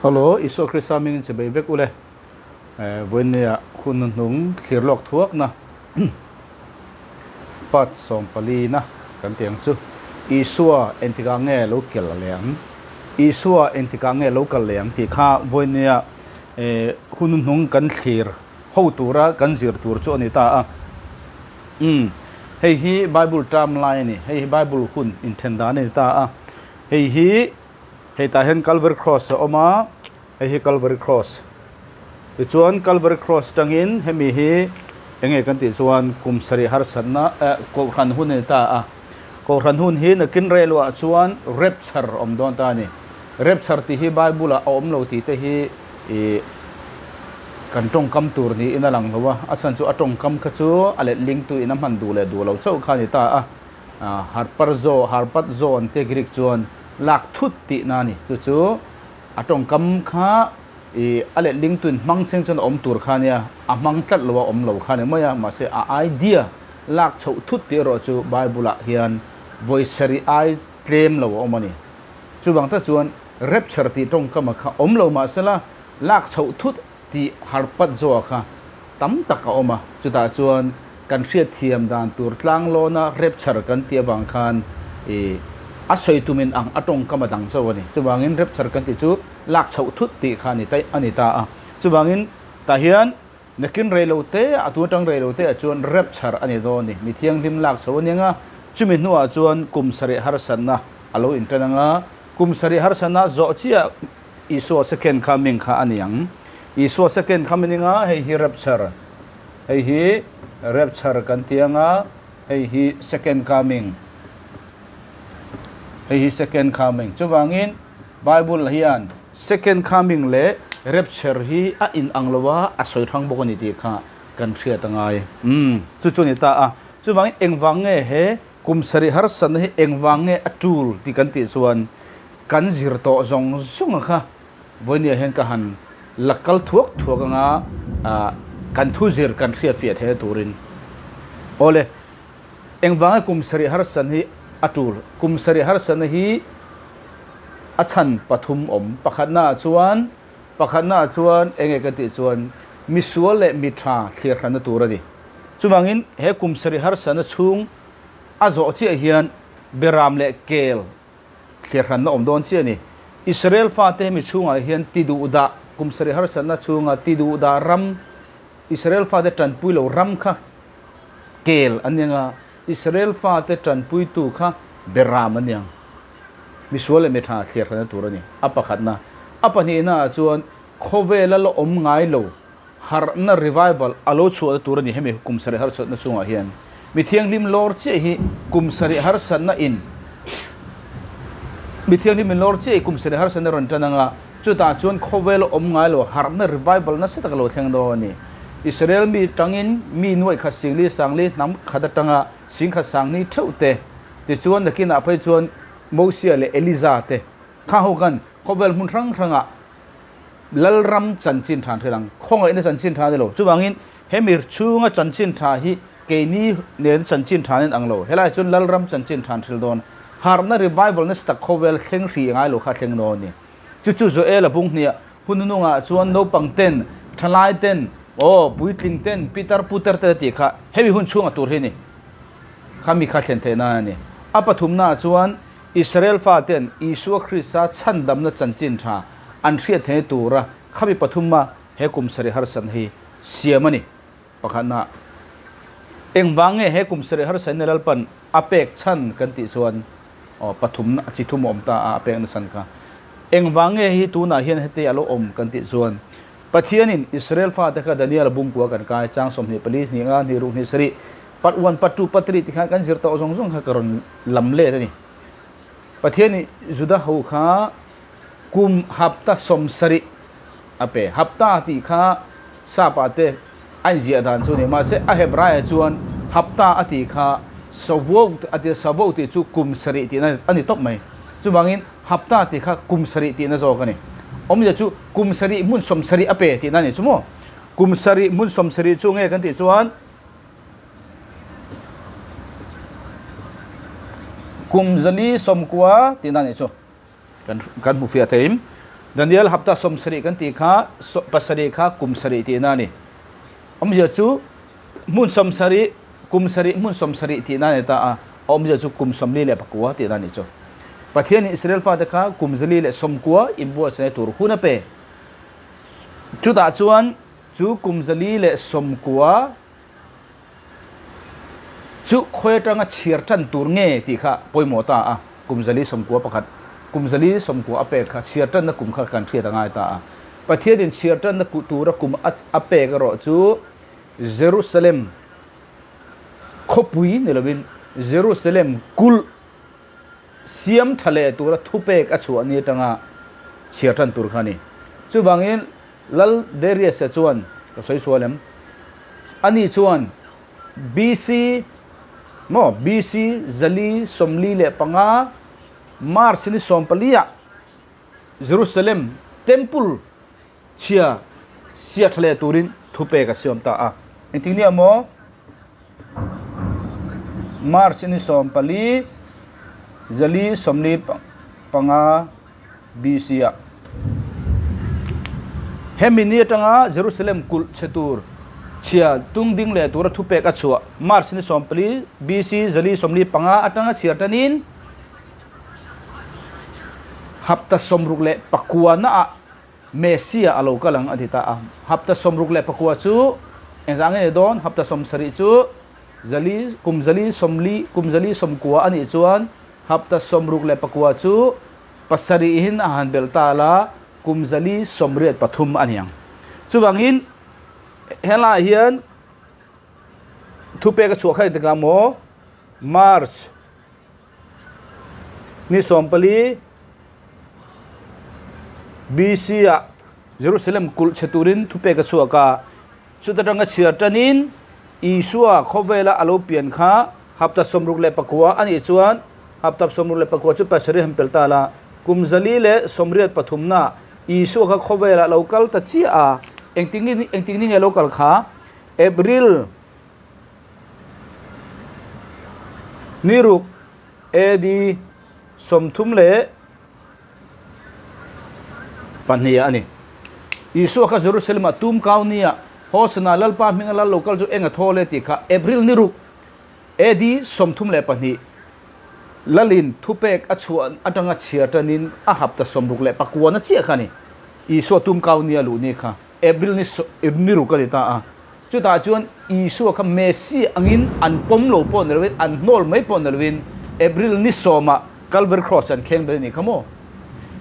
Hello, Isua Krista hmingin che bei vek ule. Vawinia hun hnuhnung thlir lawk thuakna part 14 na kan ti ang chu. Isua engtikah nge lo kel leh ang? Isua engtikah nge lo kal leh ang tih kha vawinia hun hnuhnung kan thlir ho tura kan zir tur chu a ni ta a. Umm, hei hi Bible term lai a ni. Hei hi Bible hun inthen dan a ni ta a. Hei hi hei tah hian Calvary Cross a awm a, hei hi Calvary Cross. Tichuan Calvary Cross tangin hemi hi eng nge kan tih chuan kum sarih harsatna eh Kohhran hun a ni ta a. Kohhran hun hi nakin reluah chuan rapture a awm dawn ta a ni. Rapture tih hi Bible ah a awm lo tih te hi ih kan tawngkam tur niin a lang lo a, a chhan chu a tawngkam kha chu a letling tu in a hman duh leh duh lo chauh kha a ni ta a, harparzo, harpatzo an tia Greek chuan lak thut tihna a ni, chu chu a tawngkam kha ih a letling tu in hmang seng chuan a awm tur kha a nia, a hmang tlat lo a awm lo kha a ni mai a, mahse a idea lak chhoh thut tih erawh chu Bible ah hian vawi sarih ai tlem lo a awm a ni. Chuvang tak chuan rapture tih tawngkama kha awm lo mah sela lak chhoh thut tih harpat zawha kha tam tak a awm a, chutah chuan kan hriatthiam dan tur tlanglawna rapture kan tih avang khan ih a sawi tumin ang a tawngkam a dang chauh a ni. Chuvangin rapture kan tih chu lak chhoh thut tih kha a ni a ni ta a. Chuvangin tah hian nakin rei lo te a tun atang rei lo te ah chuan rapture a ni dawn a ni. Mi thianghlim lak chhoh a ni ang a, chumi hnuah chuan kum sarih harsatna A lo inṭan ang a, kum sarih harsana zawh chiah Isua second coming kha a ni ang. Isua second coming a, hei hi rapture, hei hi rapture kan ti ang a, hei hi second coming, hei hi second coming. Chuvangin Bible hian second coming leh rapture hi a inang lo a, a sawi hrang bawk a ni tih kha kan hriat a ngai. Umm, chu chu a ni ta a. Chuvangin engvang nge he Kum sarih harsatna hi engvang nge a tul tih kan tih chuan kan zir tawh zawng zawng a kha vawinia hian ka han la kal thuak thuak anga kan thu zir kan hriat fiah theihna turin. Awle, engvang nge kum sarih harsatna hi a tul? Kum sarih harsatna hi a chhan pathum awm. Pakhatna ah chuan pakhatna ah chuan enge kan tih chuan misual leh mi tha thlir hranna tur a ni. Chuvangin he kum sarih harsatna chhung a zawh chiah hian Beram leh Kel thlir hranna awm dawn chiah a ni. Israel fate hemi chhungah hian ti duhdah kum sarih harsatna chhunga ti duhdah ram Israel fate tanpui lo ram kha Kel an ni ang a, Israel fate tanpuitu kha Beram an ni ang. Misual leh mitha thlir hranna tur a ni. A pakhatna. A pahnihnaah chuan khawvela la awm ngai lo Harhna, revival, a lo chhuahna tur a ni hemi kum sarih harsatna chungah hian. Mi thianghlim lawr chiah hi kum sarih harsatna in Mi thianghlim in lawr chiah hi kum sarih harsatna rawn tan anga chutah chuan khawvel a awm ngai lo harhna, revival, nasa tak a lo thleng dawn a ni. Israel mi tangin mi nuaih khat singli sangli hnam khat atanga singkhat sangni theuh te tichuan nakinah phei chuan Mosia leh Eliza te kha ho khan khawvel hmun hrang hrangah Lalram chanchin tha an hrilh ang. Khawngaihna chanchin tha a ni lo. Chuvangin he mir chhunga chanchin tha hi keini nen chanchin tha nen ang lo. Helaiah chuan Lalram chanchin tha an hrilh dawn. Harhna revival nasa tak khawvel thleng hri ngai lo kha a thleng dawn a ni. Chu chu Joel a bung hniah hun hnungah chuan naupang ten, thalai ten, aw puitling ten, pitar putar ten a tih kha hemi hun chhunga tur hi a ni. Kha mi kha thlen theih nan a ni. A pathumnaah chuan Israel faten Isua Krista chhandamna chanchin tha an hriat theihna tura khami pathuma he kum sarih harsatna hi siam a ni. Pakhatna, engvang nge he kum sarih harsatna Lalpan a pek chhan kan tih chuan aw pathumna chi thum a awm ta a, a pekna chhan kha. Engvang nge hi tunah hian heti a lo awm kan tih chuan Pathianin Israel fate kha Daniel bungkua kan kai chang 24 hnih nga hnih ruk hnih sarih part one part two part three ti khan kan zir tawh zawng zawng kha ka rawn lam let a ni. Pathianin Juda ho kha kum hapta 70 a pe. Hapta tih kha sapa te a inziah dan chu a ni. Mahse a Hebraia chuan hapta a tih kha Shavuot a ti a, Shavuot tih chu kum sarih tihna a ni tawp mai. Chuvangin hapta tih kha kum sarih tihna zawk a ni. Awmzia chu kum sarih hmun 70 a pe tihna a ni chu maw? Kum sarih hmun 70 chu nge kan tih chuan kum zali sawmkua tihna a ni chu. Kan kan hmu fiah theim. Daniel hapta 70 kan tih kha pasarih kha kum sarih tihna a ni. Awmzia chu hmun 70, kum sarih hmun 70 tihna a ni ta a, a awmzia chu kum 49 tihna a nih chu. Pathianin Israel fate kha kum 190 inbuatsaihna tur hun a pe. Chutah chuan chu kum 190 Chu khawi atanga chhiar tan tur nge tih kha pawimawh ta a, kum 191, kum 190 a pek kha chhiar tanna kum kha kan hriat a ngai ta a. Pathianin chhiar tanna tura kum a pek erawh chu Jerusalem khawpui ni lovin Jerusalem kulh siam tha leh tura thupek a chhuah ni atanga chhiar tan tur kha a ni. Chuvangin Lal Darius-a chuan, Ka sawi sual em? Ani chuan, BC maw, BC 445, March ni 14-ah Jerusalem Temple chhia sia tha leh turin thupek a siam ta a. Engtik nia maw? March ni 14, 445 BC ah. Hemi ni atanga Jerusalem kulh chhe tur chhia tung ding leh tura thupek a chhuah March ni 14 BC 445 atanga chhiar tanin hapta 69 na ah Messiah a lo kal ang a ti ta a. Hapta 69 chu engzah nge ni dawn? Hapta 70 chu zali kum zali sawmli kum zali sawmkua a nih chuan Hapta 64 chu pasarihin a han belh ta la, kum 483 a ni ang. Chuvangin helaiah hian thupek a chhuah kha engtikah maw March ni 14 BC ah Jerusalem kulh chhe turin thupek a chhuak a. Chuta tanga chhiar tanin Isua khawvela a lo pian kha hapta 69 a nih chuan hapta 69 chu pasarih han pel ta la, kum 483 na Isua kha khawvelah lo kal ta chiah a, engtin engtin nge lo kal kha? April ni ruk AD 32 a ni. Isua kha Jerusalem-ah tum kau nia Hosana Lalpa hminga lal lo kal chu eng a thawl e tih kha April ni ruk AD 32 Lalin thupek a chhuah atanga chhiar tanin a hapta 69 na chiah kha a ni. Isua tum kau nia luh ni kha April ni ruk a ni ta a. Chutah chuan Isua kha Messiah angin an pawm lo pawh ni lovin, an hnawl mai pawh ni lovin April ni sawmah Calvary Cross an kheng ber a nih kha maw?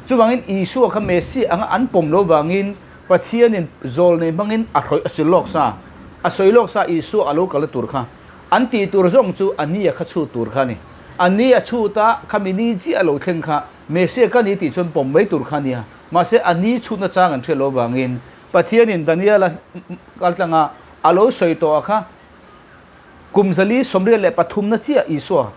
Chuvangin Isua kha Messiah anga an pawm lo vangin Pathianin zawlnei hmangin a hrawih a sil lawk sa, a sawi lawk sa Isua a lo kal tur kha. An tih tur zawng chu a ni a kha chhut tur kha a ni. A ni a chhut a, khami ni chiah a lo thleng kha Messiah ka ni tih chuan pawm mai tur kha a nia. Mahse a ni chhutna chang an hriat lo vangin Pathianin Daniela kaltlanga a lo sawi tawh a kha kum 483 na chiah Isua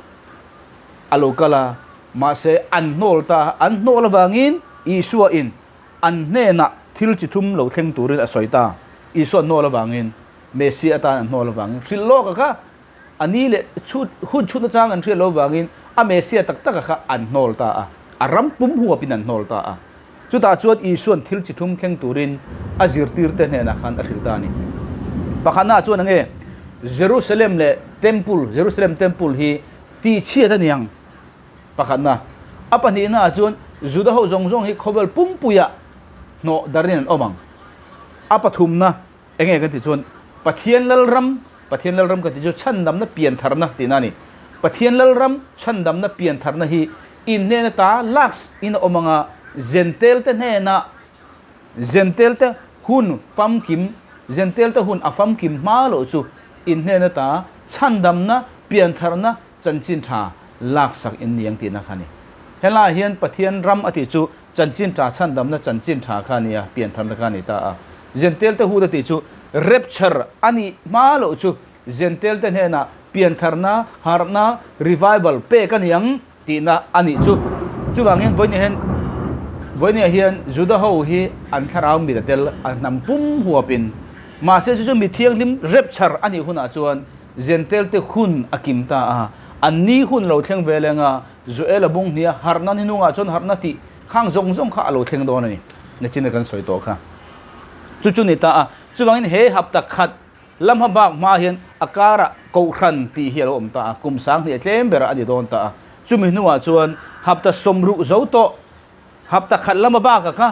a lo kal a, mahse an hnawl ta a, an hnawl avangin Isua in an hnenah thil chi thum lo thleng turin a sawi ta. Isua hnawl avangin, Messiah atan an hnawl avangin hrilh lawk a kha a ni leh chhut hun chhutna chang an hriat loh avangin a Messiah tak taka kha an hnawl ta a, a ram pum huapin an hnawl ta a. Chutah chuan Isua'n thil chi thum thleng turin a zirtirte hnenah khan a hrilh ta a ni. Pakhatnaah chuan enge Jerusalem leh Temple, Jerusalem Temple hi tihchhiat a ni ang pakhatna. A pahnihnaah chuan Juda ho zawng zawng hi khawvel pumpuiah hnawh darin an awm ang. A pathumna Enge kan tih chuan Pathian Lalram, Pathian Lalram kan tih chu chhandamna piantharna tihna a ni. Pathian Lalram chhandamna piantharna hi in hnen ata laks in a awm anga Jentail te hnena Jentail te hun famkim Jentail te hun a famkim hma loh chu in hnen ata chhandamna piantharna chanchin tha laksak in ni ang tihna kha a ni. Helaiah hian Pathian ram a tih chu Chanchin tha chhandamna chanchin tha kha a ni a, piantharna kha a ni ta a. Jentail te hut a tih chu rapture a nih hma loh chu Jentail te hnenah piantharna, harhna, revival pek a ni ang tihna a nih chu. Chuvangin vawiin hian vawiin hian Juda ho hi an thlarau mit a tel a hnam pum huapin. Mahse chu chu mi thianghlim rapture a nih hunah chuan Jentail te hun a kim ta a, an ni hun lo thleng ve leng a, Joel a bung hnia harhna ni nungah chuan harhna tih khang zawng zawng kha a lo thleng dawn a ni. Nachina kan sawi tawh kha. Chu chu ni ta a. Chuvangin he hapta khat lam hma bak hma hian a karah Kohhran tih hi a lo awm ta a, kum 2000 a tlem berah a ni dawn ta a. Chumi hnuah chuan hapta 60 zo tawh hapta khat lama baka kha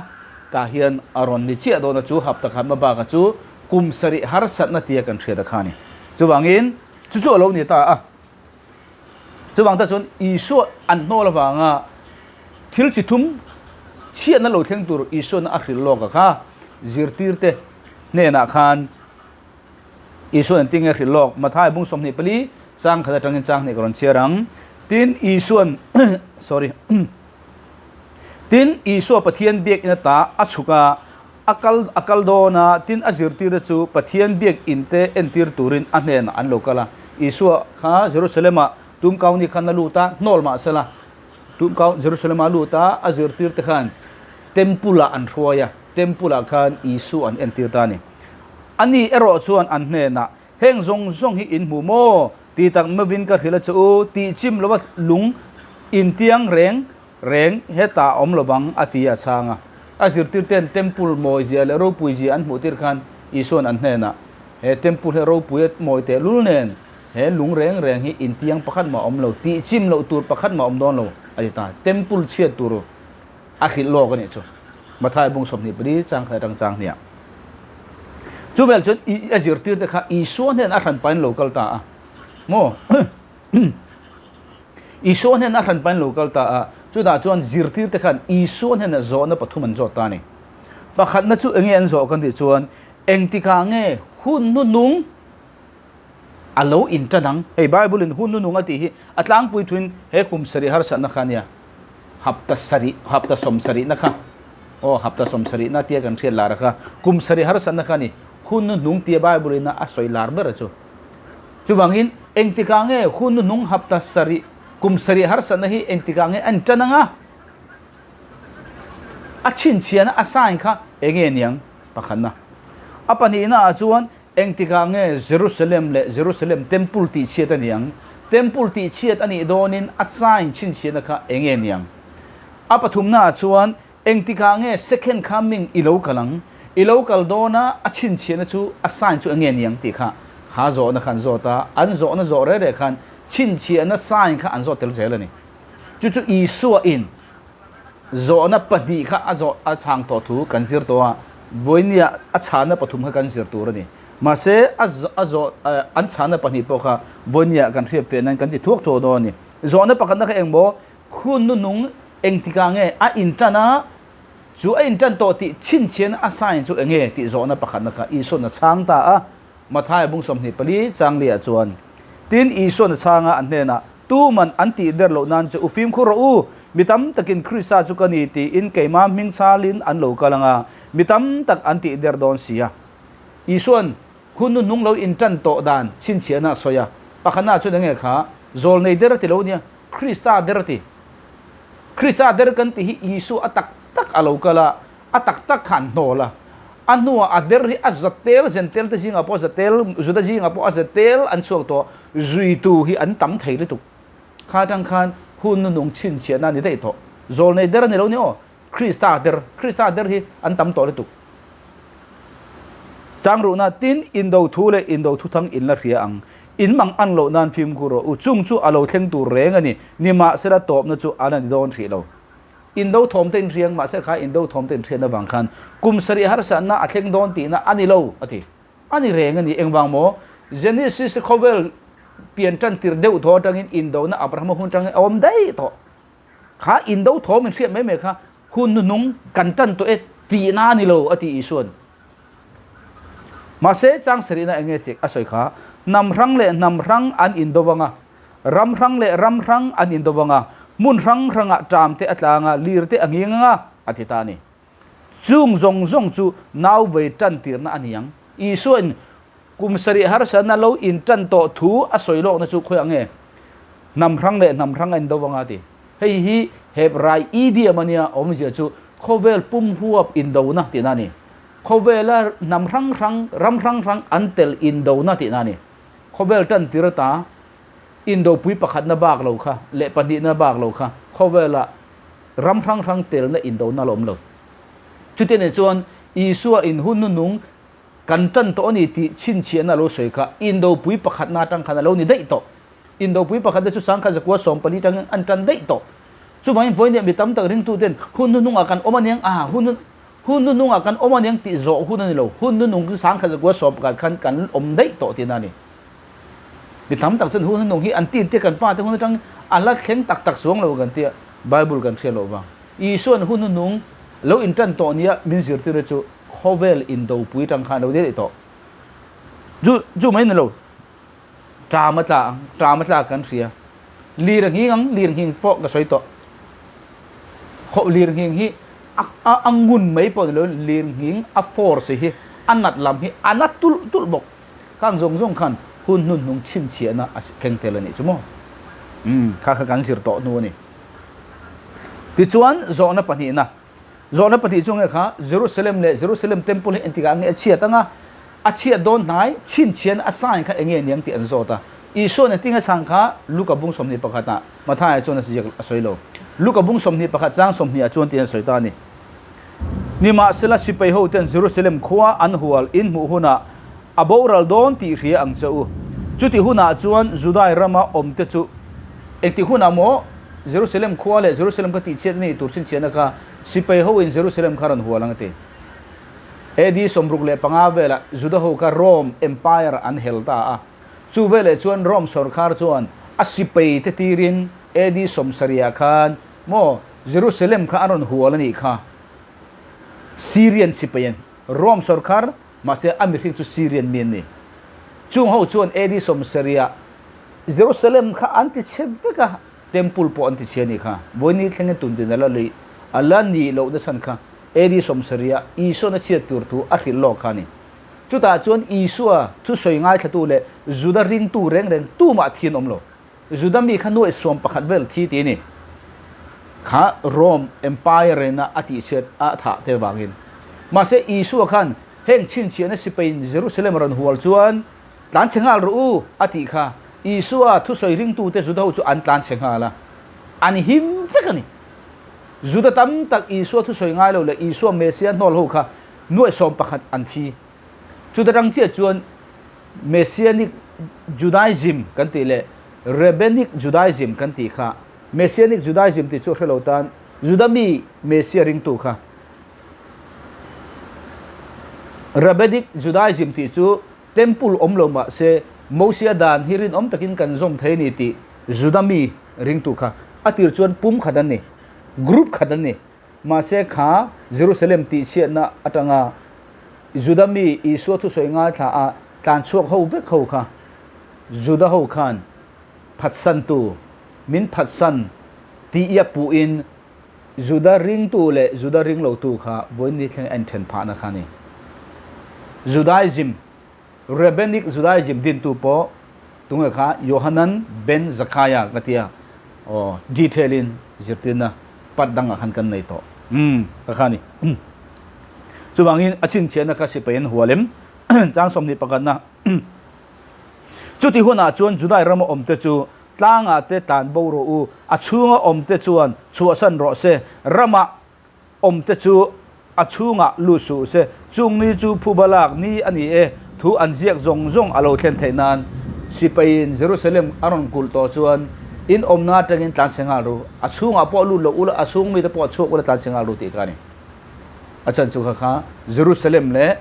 tah hian a rawn ni chiah dawn a, chu hapta khat hma baka chu kum sarih harsatna tia kan hriat a kha a ni. Chuvangin chu chu a lo ni ta a. Chuvang ta chuan Isua an hnawl avanga thil chi thum chhiatna lo thleng tur Isuana a hrilh lawk a kha zirtirte hnenah khan Isua engtin nge hrilh lawk? Mathai bung 24 chang khat atangin chang hnih ka rawn chhiar ang. Tin, Isuan sorry Tin, Isua Pathian biakinn ata a chhuk a, a kal a kal dawn a, tin a zirtirte chu Pathian biakinn te entir turin a hnenah an lo kal a. Isua kha Jerusalem-ah tumkauni khan a lut a, hnawl mah sela tumkau Jerusalem-ah a lut a, a zirtirte khan Temple-ah an hruai a, Temple-ah khan Isua an entir ta a ni. Ani erawh chuan an hnenah, Heng zawng zawng hi in hmu maw? Ti tak meuhin ka hrilh a che u, tih chim lova lung intiang reng reng hetah a awm lovang, a ti a chhang a. A zirtirte'n Temple mawizia leh ropuizia an hmuh tir khan Isua'n an hnenah, He Temple hi ropui a mawi tehlul nen, he lung reng reng hi intiang pakhat mah a awm lo, tih chim loh tur pakhat mah a awm dawn lo, a ti ta. Temple chhiat tur a hrilh lawk a nih chu. Mathai bung 24 chang khat atang chang hniah. Chuvel chuan a zirtir te kha Isua hnen a hran pain lo kal ta a. Maw? Isua hnen a hran pain lo kal ta a. Chutah chuan zirtir te khan Isua hnenah zawhna pathum an zawt ta a ni. Pakhatna chu enge an zawh kan tih chuan engtikah nge hun hnuhnung a lo intan ang? Hei Bible in hun hnuhnung a tih hi a tlangpui thuin he kum sarih harsatna kha a nia. Hapta sarih, hapta 70na kha, aw hapta 70na tia kan hriat lar a kha, kum sarih harsatna kha a ni. Hun hnuhnung tia Bible in a sawi lar ber a chu. Chuvangin engtikah nge hun hnuhnung hapta sarih, kum sarih harsatna hi engtikah nge a intan ang a? A chhinchhiahna a sign kha enge niang? Pakhatna. A pahnihna ah chuan Engtikah nge Jerusalem leh Jerusalem Temple tihchhiat a ni ang? Temple tihchhiat a nih dawnin a sign chhinchhiahna kha eng nge ni ang? A pathumnaah chuan engtikah nge second coming i lo kal ang? I lo kal dawna a chhinchhiahna chu a sign chu eng nge ni ang tih kha kha zawhna kha an zawt a, an zawhna zawh reh reh khan chhinchhiahna sign kha an zawt tel zel a ni. Chu chu Isua in Zawhna pahnih kha a zawh a chhang tawh thu kan zir tawh a, vawinia a chhana pathum kha kan zir tur a ni. Mahse, a a zawh an chhana pahnih pawh kha vawinia kan hriat feh nan kan ti thuak thuak dawn a ni. Zawhna pakhatna kha engmaw hun nunung engtikah nge a intan a, chu a intan tawh tih chhinchhiahna a sign chu enge tih zawhna pakhatna kha Isua'n a chhang ta a. Matthai bung 24 changli ah chuan, Tin, Isua'n a chhang a, an hnenah, Tuman an tih der loh nan che u fimkhur rawh u, mi tam takin Krista chu ka ni tiin keimah hming chhalin an lo kal ang a, mi tam tak an tih der dawn si a. Isua'n hun hnuhnung lo intan tawh dan chhinchhiahna a sawi a, pakhatnaah chuan enge kha zawlnei der a ti lo nia, Krista der a ti. Krista der kan tih hi Isua a tak tak a lo kal a, a tak tak kha an hnawl a, a hnuah a der hi a za tel, Zentel te zingah pawh a za tel, Juda zingah pawh a za tel an chhuak tawh, zuitu hi an tam thei lutuk. Kha atang khan hun nunung chhinchhiahna a ni daih tawh. Zawlnei der a ni lo ni aw, Krista der, Krista der hi an tam tawh lutuk. Changruhna, Tin, indo thu leh indo thuthang in la hria ang. In mang an loh nan fimkhur rawh u, chung chu a lo thleng tur reng a ni, nimahsela tawpna chu a la ni dawn hrih lo. Indo thawm te inhriang mahse kha indo thawm te inhriatna vang khan kum sarih harsatna a thleng dawn tihna a ni lo a ti. A ni reng a ni. Engvang maw? Genesis khawvel pian tan tir deuh thaw atangin indona Abrahama hun atangin a awm daih tawh. Kha indo thawm inhriat mai mai kha hun hnuhnung kan tan tawh e tihna a ni lo a ti Isua'n. Mahse chang sarihna eng nge chik a sawi kha hnam hrang leh hnam hrang an indo vang a, Ram hrang leh ram hrang an indo vang a, hmun hrang hrangah ṭam te a tlang a, lir te a nging ang a, a ti ta a ni. Chung zawng zawng chu nau vei ṭan tirna a ni ang. Isuain kum sarih harsatna lo inṭan tawh thu a sawi lawkna chu khawiah nge? Hnam hrang leh hnam hrang a indo vang a, a ti. Hei hi Hebrai idiom a nia, awmzia chu khawvel pum huap indona tihna a ni. Khawvela hnam hrang hrang, ram hrang hrang an tel indona tihna a ni. Khawvel tan tir ata indopui pakhatna bak lo kha leh pahnihna bak lo kha khawvela ram hrang hrang telna indona la awm lo. Chuti nih chuan Isua in hun nunung kan tan tawh a ni tih chhinchhiahna a lo sawi kha Indopui pakhatna atang khan a lo ni daih tawh. Indopui pakhatna chu 1914 tangin an tan daih tawh. Chuvangin vawiin mi tam tak ringtuten hun nunungah kan awm a niang a, hun hun nunungah kan awm a niang tih zawh hun a ni lo. Hun nunung chu 1911 khan kan awm daih tawh tihna a ni. Mi tam tak chuan hun nunung hi an tin te kan pa te hun atang a la thleng tak tak chuang lo kan tia Bible kan hriat loh vang. Isuan hun nunung lo intan tawh nia min zirtir chu khawvel indopui tang khan lo daih tawh. Chu chu mai ni lo. Ṭam a tla ang, ṭam a tla kan hria. Lir a nghing ang, lir nghing pawh ka sawi tawh. Khaw lir nghing hi a a a ngun mai pawh ni lo lir nghing a force hi a nat lam hi a na tulh tulh bawk. Khang zawng zawng khan hun hnunhnung chhinchhiahna a keng tel a nih chu maw? Umm kha kha kan zir tawh hnu a ni. Tichuan zawhna pahnihna. Zawhna pahnih chu nge kha Jerusalem leh Jerusalem Temple hi engtikah nge a chhiat anga a chhiat dawn hnai chhinchhian a sign kha enge niang tih an zawt a. Isua'n a tinga chhang kha Luka bung 21 ah Matthai-a chuan a ziak a sawi lo. Luka bung 21 chang 20 ah chuan tiin a sawi ta a ni. Nimahsela sipai hoten Jerusalem khua an hual in hmuh hunah a boral dawn tih hria ang che u. Chuti hunah chuan Judai rama awmte chu engtik hunah maw Jerusalem khua leh Jerusalem kha tihchhiat ni tur chhinchhiahna kha sipai hoin Jerusalem kha rawn hual ang a ti. AD 65 velah Juda ho kha Rome Empire an hel ta a. Chu veleh chuan Rome sawrkhar chuan a sipai te tirin AD 70 ah khan maw Jerusalem kha an rawn hual a nih kha. Syrian sipai an Rome sawrkhar Mahse, a mihring chu Syrian mi an ni. Chung ho chuan AD 70 ah Jerusalem kha an ti chhe vek a, Temple pawh an ti chhe a nih kha. Vawiin thlengin tun din a la lui a la nih loh nasan kha AD 70 ah Isua'n a chhiat tur thu a hrilh lawk kha a ni. Chutah chuan Isua thusawi ngaithlatu leh Juda ringtu reng reng tumah thi an awm lo. Juda mi kha nuaih suam pakhat vel thi ti a ni. Kha Rome Empire ina a tihchhiat a thah te vangin. Mahse Isua khan heng chhinchhiahna sipaiin Jerusalem a rawn hual chuan tlan chhe nghal rawh u a tih kha Isua thusawi ringtute Juda ho chu an tlan chhe nghal a, an him vek a ni. Juda tam tak Isua thusawi ngai lo leh Isua Messiah hnawl ho kha nuaih 11 an thi. Chuta tang chiah chuan Messianic Judaism kan tih leh Rabbinic Judaism kan tih kha, Messianic Judaism tih chu hre lo tan Juda mi Messiah ringtu kha, Rabbinic Judaism tih chu Temple awm lo mah se Mosia dan hi rinawm takin kan zawm thei a ni tih Juda mi ringtu kha a tir chuan pum khat an ni, group khat an ni. Mahse kha Jerusalem tihchhiatna atanga Juda mi Isua thusawi ngaithla a tlan chhuak ho vek ho kha Juda ho khan phatsantu, min phatsan tih ia puhin Juda ringtu leh Juda ringlotu kha vawiin thleng a inthen phahna kha a ni. Judaism Rabbinic Judaism dintu pawh tunge kha Yohanan ben Zakkaia ka tia aw detail in zirtirna part dangah khan kan nei tawh umm ka kha ni chuvangin a chhinchhiahna kha sipai an hual em chang 21 na chuti hunah chuan Judai rama awmte chu tlangah te tlan bo rawh u a chhunga awmte chuan chhuahsan rawh se ramah awmte chu a chhungah lut suh se, chung ni chu phuba lak ni a ni e, thu an ziak zawng zawng a lo thlen theih nan. Sipaiin Jerusalem a rawn kulh tawh chuan in awmna atangin tlan chhe nghal ru, a chhungah pawh lut lo ula, a chhung mite pawh chhuak ula tlan chhe nghal ru tih kha a ni. A chhan chu kha kha Jerusalem leh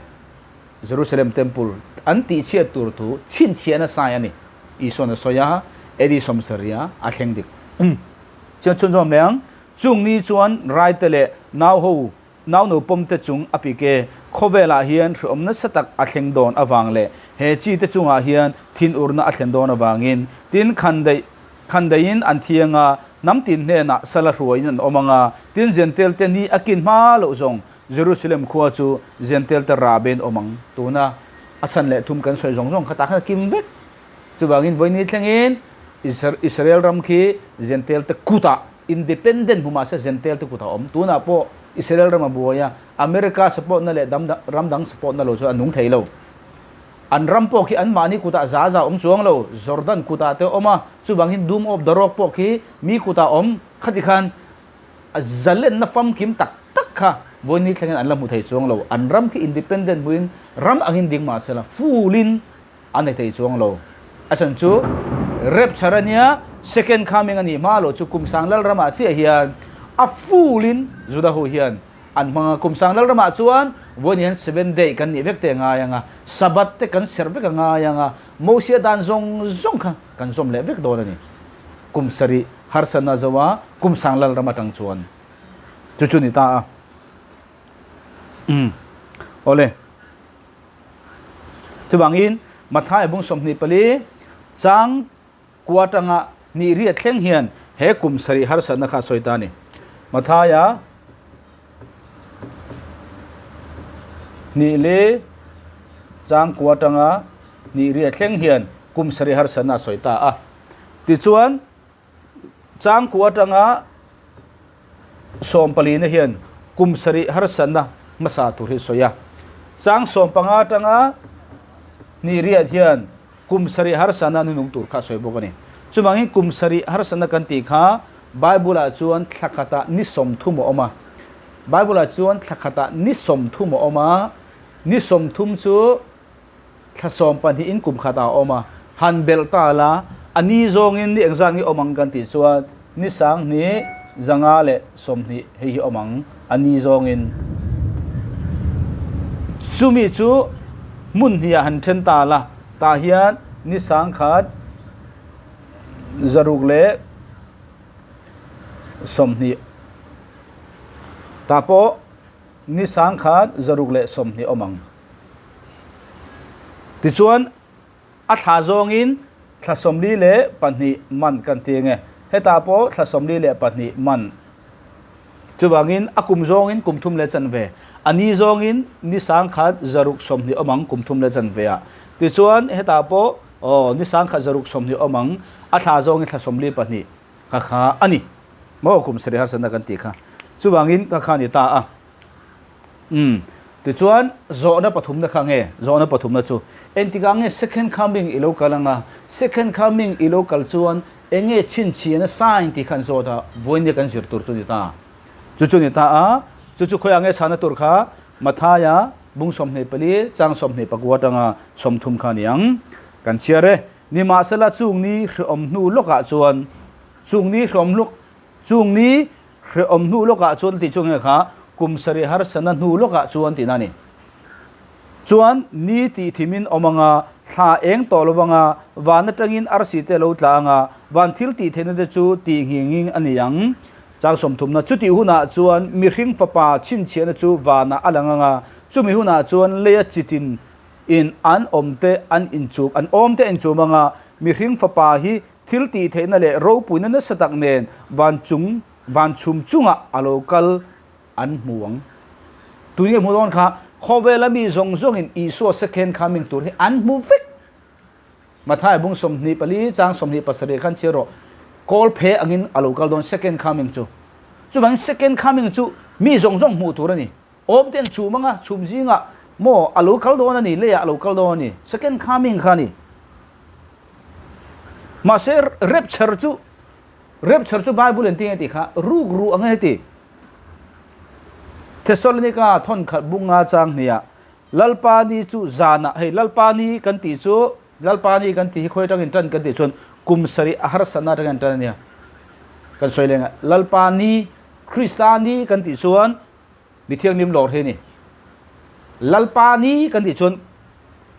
Jerusalem Temple an tihchhiat tur thu chhinchhiahna sai a ni. Isua'n a sawi a, AD 70 a thleng dik. Chian chhunzawm leh ang. Chung ni chuan raite leh nau ho, nau naupawm te chung a pik e. Khawvelah hian hreawm nasa tak a thleng dawn avang leh he chi te chungah hian thinurna a thlen dawn avangin tin khandaih khandaihin an thiang a, hnam tin hnenah sala hruaiin an awm ang a, tin Zentel te ni a kin hma loh zawng Jerusalem khua chu Zentel te rabein awm ang. Tuna a chhan leh thum kan sawi zawng zawng kha tah khan a kim vek. Chuvangin vawiin thlengin Israel ram khi Zentel te kutah independent hmu mahse Zentel te kutah a awm. Tunah pawh Israel ram a buai a, America support na leh ram dang support na lo chu a nung thei lo. An ram pawh khi anmahni kutah za za awm chuang lo, Jordan kutah te a awm a, chuvangin Doom of the Rock pawh khi mi kutah a awm. Khati khan a zalenna famkim tak tak kha Vawiin thlengin an la hmu thei chuang lo. An ram khi independent hmuin ram angin ding mah sela full-in an nei thei chuang lo. A chhan chu rapture a nia, second coming a nih hma lo chu kum sang lal ramah chiah hian a full-in Juda ho hian an hmang a. Kum sang lal ramah chuan vawiin hian seven day kan nih vek te a ngai ang a, Sabbath te kan serh vek a ngai ang a, Mosia dan zawng zawng kha kan zawm leh vek dawn a ni. Kum sarih harsatna zo a, kum sang lal ram atang chuan chu chu ni ta a. Umm. Awle. Chuvangin Matthai bung 24 chang kua atanga hnih riat thleng hian he kum sarih harsatna kha a sawi ta a ni. Mathaia hnih leh chang kua atanga hnih riat thleng hian kum sarih harsatna a sawi ta a. Tichuan chang kua atanga 14 na hian kum sarih harsatna hmasa tur hi a sawi a. Chang 15 atanga hnih riat hian kum sarih harsatna nunung tur kha a sawi bawk a ni. Chuvangin kum sarih harsatna kan tih kha Bible ah chuan thla khatah ni 30 a awm a. Bible ah chuan thla khatah ni 30 a awm a, ni 30 chu thla 12 in kum khatah a awm a. Han belh ta la, a ni zawngin ni engzat nge awm ang kan tih chuan ni 10, 5 leh 20 hei hi awm ang a ni zawngin. Chumi chu hmun hnih ah han then ta la, tah hian ni 1000, 620 tah pawh ni 1020 awm ang. Tichuan a thla zawngin thla 42 man kan ti ange. Hetah pawh thla 42 man. Chuvangin a kum zawngin kum thum leh chanve, a ni zawngin ni 1020 awm ang kum thum leh chanve ah. Tichuan hetah pawh Aw, ni 1020 awm ang, a thla zawngin thla 42 ka kha a ni. Maw kum sarih harsatna kan tih kha. Chuvangin ka kha a ni ta a. Umm, tichuan zawhna pathumna kha nge? Zawhna pathumna chu, engtikah nge second coming i lo kal anga, second coming i lo kal chuan eng nge chhinchhiahna sign tih kha an zawt a, vawiin kan zir tur chu ni ta. Chu chu ni ta a, chu chu khawiah nge chhana tur kha? Mathaia bung 24 chang 29 atanga 30 kha ni ang. Kan chhiar e. Nimahsela chung ni hrehawm hnu lawkah chuan chung ni hrehawm lawk chung ni hrehawm hnu lawkah chuan tih chu nge kha kum sarih harsatna hnu lawkah chuan tihna a ni. Chuan ni tih thimin awm anga thla eng tawh lo anga van atangin arsi te lo tla anga van thil tih theihna te chu tih nghing a ni ang. Chang 30-na chutih hunah chuan mihring fapa chhinchhiahna chu vanah a lang anga chumi hunah chuan leia chitin in an awm te an inchum an awm te a inchum anga mihring fapa hi thil tih theihna leh ropuina nasa tak nen van chung van chhum chungah a lo kal an hmu ang. Tun nge hmu dawn kha khawvela mi zawng zawngin Isua second coming tur hi an hmu vek. Matthai bung 24 chang 27 khan chhiar rawh. Kawl phe angin a lo kal dawn second coming chu. Chuvangin second coming chu mi zawng zawng hmuh tur a ni. Awm te an chhum anga chhum zingah maw a lo kal dawn a ni, leiah a lo kal dawn a ni. Second coming kha a ni. Mahse rapture chu rapture chu Bible in tinge tih kha ruk ru ang e ti. Thessalonica thawn khat bunga chang hniah Lalpa ni chu zanah hei Lalpa ni kan tih chu Lalpa ni kan tih hi khawi atangin tan kan tih chuan kum sarih a harsatna atangin an tan a nia. Kan sawi leng a Lalpa ni Krista ni kan tih chuan mi thianghlim lawr hi a ni. Lalpa ni kan tih chuan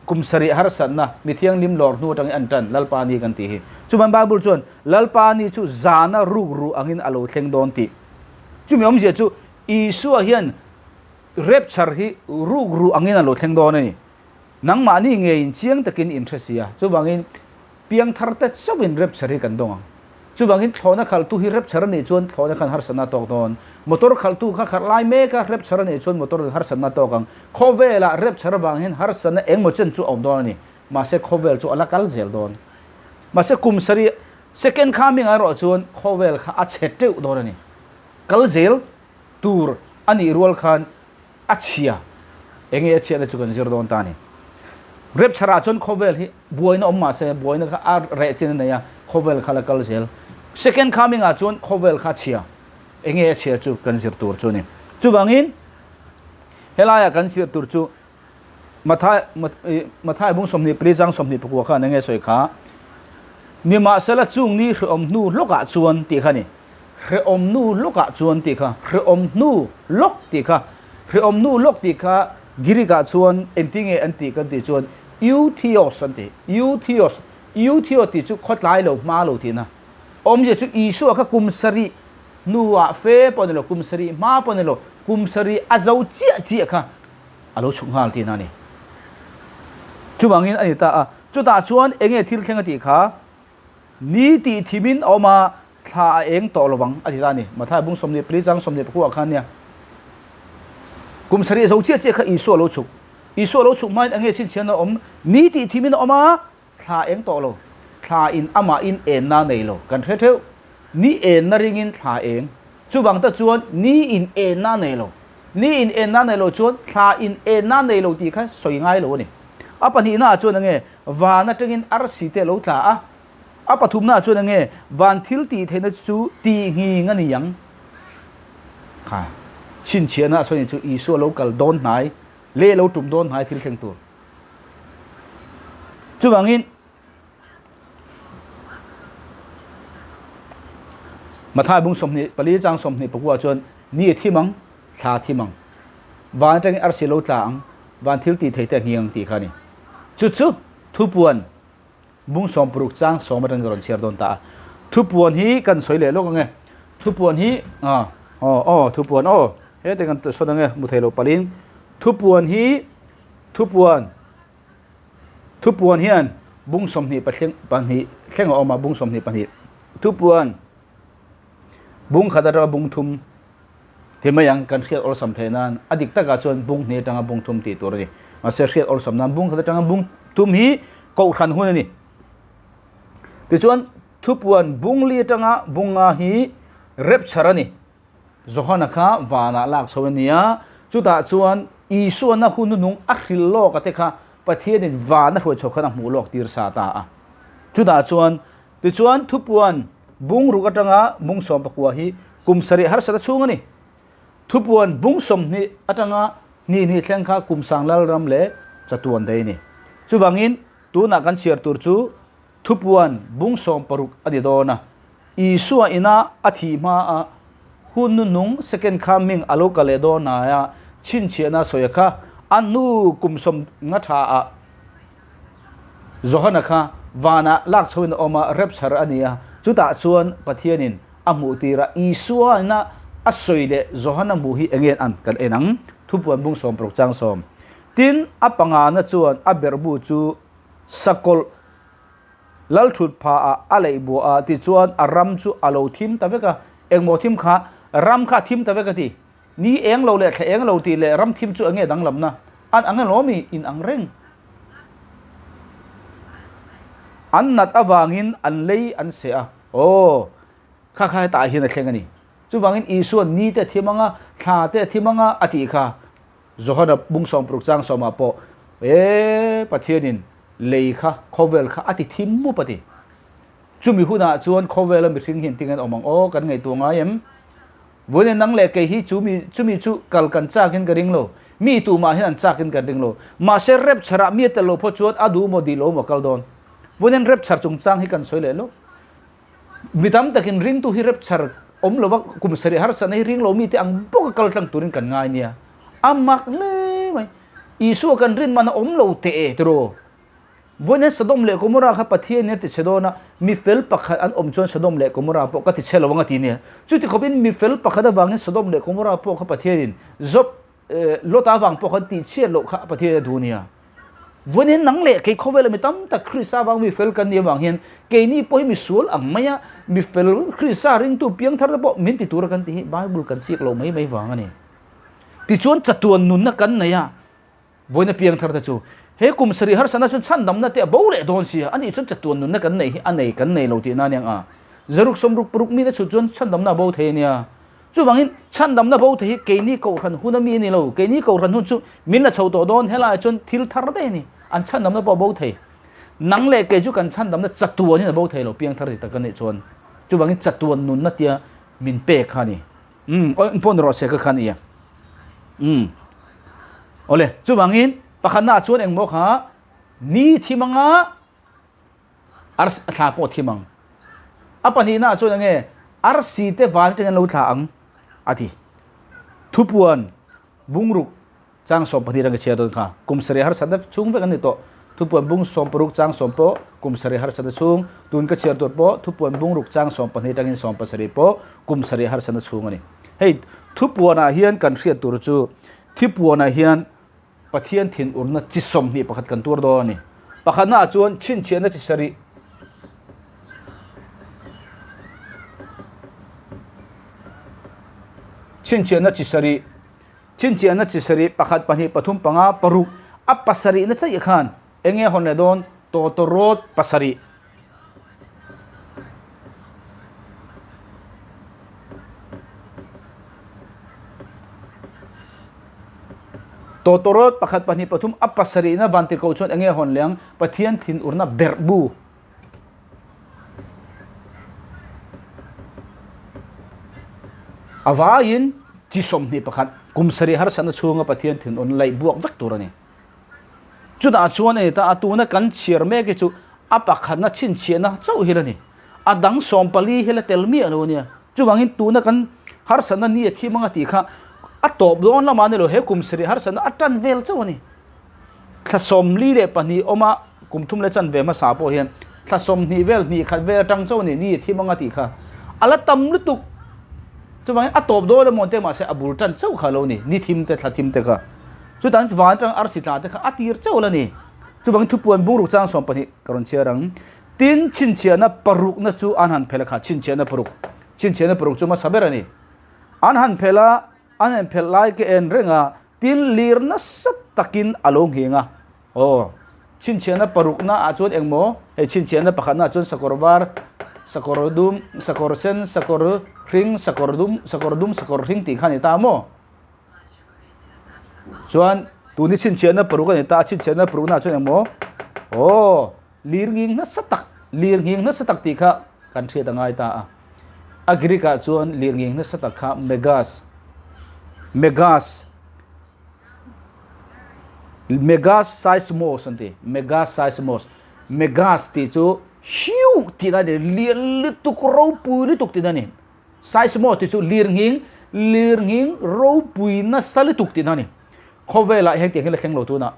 kum sarih harsatna mi thianghlim lawr hnu atangin an tan Lalpa ni kan tih hi. Chuvan Bible chuan Lalpa ni chu zana ruk ru angin a lo thleng dawn tih. Chumi awmzia chu Isua hian Rapture hi ruk ru angin a lo thleng dawn a ni. Nangmahni ngeiin chiang takin in hre si a, chuvangin piangthar te chauhin rapture hi kan dawng ang. Chuvangin thlawhna khalhtu hi rapture a nih chuan thlawhna khan harsatna a tawk dawn. Motor khalhtu kha khalh lai meka rapture a nih chuan motor in harsatna a tawk ang. Khawvelah rapture avang hian harsatna engmaw chen chu a awm dawn a ni. Mahse khawvel chu a la kal zel dawn. Mahse kum sarih second coming ah erawh chuan khawvel kha a chhe teuh dawn a ni. Kal zel. Tur a nih rual khan a chhia, enge a chhiatna chu kan zir dawn ta a ni. Rapture ah chuan khawvel hi buaina awm mah se buaina kha a reh chin a nei a, khawvel kha la kal zel. Second coming ah chuan khawvel kha a chhia, enge a chhia chu kan zir tur chu a ni. Chuvangin. Helaiah kan chhiar tur chu Mathai Mathai bung 24 chang 24 khan enge sawi kha Nimahsela chung ni hrehawm hnu lawkah chuan tih kha ni. Hrehawm hnu lawkah chuan tih kha hrehawm hnu lawk tih kha hrehawm hnu lawk tih kha Greek ah chuan engtinge an tih kan tih chuan eutheos an ti. Eutheos Eutheo tih chu khawtlai lo hma lo tihna. Awmzia chu Isua kha kum sarih hnuah fe pawh ni lo, kum sarih hma pawh ni lo, kum sarih a zo chiah chiah kha a lo chhuk nghal tihna a ni. Chuvangin a ni ta a, chutah chuan enge thil thleng a tih kha ni tih thimin a awm a, thla a eng tawh lovang a ti ta a ni. Mathai bung 24 chang 24 ah khan nia kum sarih a zo chiah chiah kha Isua a lo chhuk. Isua a lo chhuk hmain enge chhinchhiahna a awm? Ni tih thimin a awm a, Thla eng tawh lo, thla in amahin enna nei lo kan hre theuh. Ni enna ringin thla eng. Chuvang ta chuan ni in enna nei lo. Ni in enna nei lo chuan thla in enna nei lo tih kha sawi ngai lo a ni. A pahnihna ah chuan enge van atangin arsi te a lo tla a. A pathumna ah chuan enge van thil tih theihna chu tih nghing a ni ang. Kha chhinchhiahna a sawi ni chu Isua lo kal dawn hnai leh lo tum dawn hnai thil thleng tur. Chuvangin Mathai bung 24 chang 24 chuan ni a thim ang, thla a thim ang. Van atangin arsi lo tla ang, van thil tih thei te a hniang ang tih kha a ni. Chu chu thupuan bung 16 chang 10 atangin ka rawn chhiar dawn ta a. Thupuan hi kan sawi leh lawk ang e. Thupuan hi aw aw thupuan aw hete kan sawn ang e mu thei lo palhin thupuan hi Thupuan, Thupuan hian bung 22 thleng a awm a, bung 22. Thupuan bung khat atanga bung thum ti mai ang kan hriat awlsam theih nan a dik takah chuan bung hnih atanga bung thum tih tur a ni. Mahse hriat awlsam nan bung khat atanga bung thum hi kohhran hun a ni. Tichuan thupuan bung li atanga bung nga hi rapture a ni. Johana kha vanah lak chho a ni a, chutah chuan Isuana hun nunung a hril lawk a te kha Pathianin van a hruai chho khan a hmuh lawk tir sa ta a. Chutah chuan tichuan thupuan bung ruk atanga bung 19 hi kum sarih harsat a chhung a ni. Thupuan bung 20 atanga hnih hnih thleng kha kum sang lalram leh chatuan daih a ni. Chuvangin tunah kan chhiar tur chu Thupuan bung 16 a ni dawn a, Isua ina a thih hma a hun nunung second coming a lo kal leh dawn aia chhinchhiahna sawi a kha a hnu kum 50 tha ah Johana kha vanah lak chhoin a awm a, rapture a ni a, chutah chuan Pathianin a hmuh tir a, Isua ina a sawi leh Johana hmuh hi enge an kan en ang? Thupuan bung 16 chang 10. Tin, a pangana chuan a berhbu chu Sakawlh Lalthut pha ah a leih buah a tichuan a ram chu a lo thim ta vek a, engmaw thim kha ram kha a thim ta vek a ti. Ni eng lo leh thla eng lo tih leh ram thim chu enge danglamna an ang emaw mi in ang reng. An nat avangin an lei an seh a, aw kha kha hetah hian a thleng a ni. Chuvangin Isua'n ni te a thim ang a, thla te a thim ang a a tih kha. Johana bung 16 chang 10 ah pawh e Pathianin lei kha khawvel kha a ti thim mup a ti. Chumi hunah chuan khawvela mihring hian tinge an awm ang aw kan ngaihtuah ngai em? Vawiin nang leh kei hi chumi chumi chu kal kan chakin ka ring lo. Mi tumah hian an chakin kan ring lo. Mahse rapture ah mi a tel lo phawt chuan a duh maw dih lo maw kal dawn. Vawiin rapture chungchang hi kan sawi leh lo. Mi tam takin ringtu hi rapture awm lova kum sarih harsatna hi ring lo mite ang bawka kal tlang turin kan ngai nia. A mak hle mai. Isua kan rin man a awm lo teh e tiraw. Vawiin Sodom leh Gomorrah kha Pathian in a ti chhe dawn a, mi fel pakhat an awm chuan Sodom leh Gomorrah pawh ka ti chhe lo ang a ti nia. Chuti khawpin mi fel pakhat avangin Sodom leh Gomorrah pawh kha Pathian in Job Lota avang pawh khan tih chhiat loh kha Pathian a duh nia. Vawiin nang leh kei khawvela mi tam tak Krista avang mi fel kan nih avang hian keini pawh hi mi sual ang mai a, mi fel Krista ringtu piangthar te pawh min ti tura kan tih hi Bible kan chik lo mai mai vang a ni. Tichuan chatuan nunna kan nei a, vawiin a piangthar te chu he kum sarih harsatna chuan chhandamna te a bo leh dawn sia, anih chuan chatuan nunna kan neih hi a nei kan nei lo tihna aniang a, zaruk sawmruk paruk mite chhut chuan chhandamna a bo thei a nia. Chuvangin, chhandamna bo thei hi keini kohhran hun a mi a ni lo. Keini kohhran hun chu min la chho tawh dawn, helaiah chuan thil thar daih a ni. An chhandamna pawh a bo thei. Nang leh kei chu kan chhandamna chatuanin a bo thei lo, piangthar dik tak ka nih chuan. Chuvangin chatuan nunna tia min pek kha a ni. Umm, aw engpawh ni rawh se ka kha a ni a. Umm. Awle, chuvangin pakhatnaah chuan engmaw kha ni thim anga arsi a thla pawh thim ang. A pahnihnaah chuan enge arsi te van atangin an lo thla ang a ti. Thupuan bungruk Chang 12 rang i chhiar dawn kha. Kum sarih harsatna chhung vek an ni tawh. Thupuan bung 60 chang sawm pawh kum sarih harsatna chhung, tun ka chhiar tur pawh thupuan bung ruk chang 12 atangin 17 pawh kum sarih harsatna chhung a ni. Hei thupuanah hian kan hriat tur chu thipuanah hian Pathian thinurna chi 21 pakhat kan tuar dawn a ni. Pakhatnaah chuan chhinchhiahna chi sarih chhinchhiahna chi sarih Chhinchhiahna chi sarih pakhat, pahnih, pathum, panga, paruk a pasarihna chaih khan eng nge hawn leh dawn? Tawtawrawt pasarih. Tawtawrawt pakhat, pahnih, pathum a pasarihna vantirhkoh chuan eng nge hawn leh ang? Pathian thinurna berhbu. A vaiin chi 21 kum sarih harsatna chhunga Pathian thinun laih buak vek tur a ni. Chutah chuan a ni ta a, tuna kan chhiar mek hi chu a pakhatna chhinchhiahna chauh hi la ni. A dang 14 hi la tel miah lo a nia. Chuvangin tuna kan harsatna ni a thim anga tih kha a tawp dawn lamah a ni lo, he kum sarih harsatna a tan vel chauh a ni. Thla 42 awma kum thum leh chanve hmasa pawh hian thla 20 vel hnih khat vel atang chauh a ni, ni a thim anga tih kha a la tam lutuk. Chuvangin a tawp dawn emaw te mahse a bul tan chauh kha a lo ni, ni thim te thla thim te kha. Chutah van atang arsi tla te kha a tir chauh la ni. Chuvangin thupuan bungruk chang 12 ka rawn chhiar ang. Tin, chhinchhiahna parukna chu an han phelh a kha, chhinchhiahna paruk. Chhinchhiahna paruk chu hmasa ber a ni. An han phelh a, an han phelh lai ka en reng a, Tin, lir nasa takin a lo ngheng a. Aw, chhinchhiahna parukna ah chuan engmaw? Hei chhinchhiahna pakhatna ah chuan sakawr var, sakawr dum, sakawr sen, sakawr hring, sakawr dum, sakawr dum, sakawr hring tih kha a ni ta maw? Chuan tun hi chhinchhiahna paruk a ni ta a, chhinchhiahna parukna ah chuan engmaw? Aw, lir nghing nasa tak, lir nghing nasa tak tih kha kan hriat a ngai ta a. A Greek ah chuan lir nghing nasa tak kha megas, megas, megas seismos an ti, megas seismos, megas tih chu hiu tihna a ni, lian lutuk, ropui lutuk tihna a ni. Seismos tih chu lir nghing, lir nghing ropui nasa lutuk tihna a ni. Khawvelah heng tiang hi la thleng lo tunah.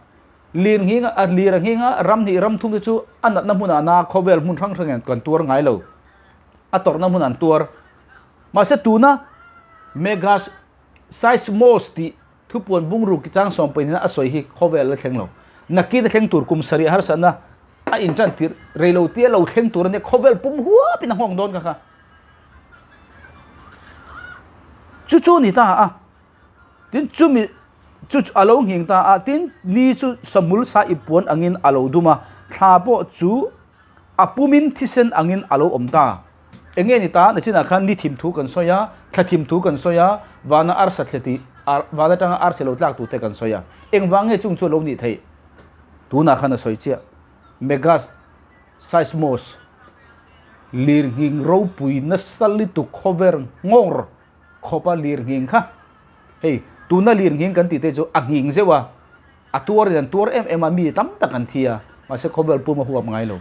Lir nghing a, lir a nghing a, ram hnih ram thum te chu a natna hmunah na khawvel hmun hrang hrang hian kan tuar ngai lo. A tawrhna hmun an tuar. Mahse tuna Megas Seismos tih thupuan bungruk ki chang 12 a sawi hi khawvel la thleng lo. Nakin a thleng tur kum sarih harsatna a intan tirh rei lo tia lo thleng tur a nia khawvel pum huapin a nghawng dawn kha kha. Chu chu a ni ta a. Tin, chumi chu a lo nghing ta a, tin, ni chu sahmul sa i puan angin a lo dum a, thla pawh chu a pumin thisen angin a lo awm ta. Eng nge ni ta? Nachinah khan ni thim thu kan sawi a, thla thim thu kan sawi a, vana arsa thle tih, van atanga arsi lo tlak tute kan sawi a. Engvang nge chung chu a lo nih theih? Tunah khan a sawi chiah. Megas Seismos, lirnghing ropui nasa lutuk khawver nghawr khawpa lir nghing kha hei tuna lir nghing kan tih te chu a nghing zeuh a, a tuar in an tuar em em a mi tam tak an thi a mahse khawvel pum a huap ngai lo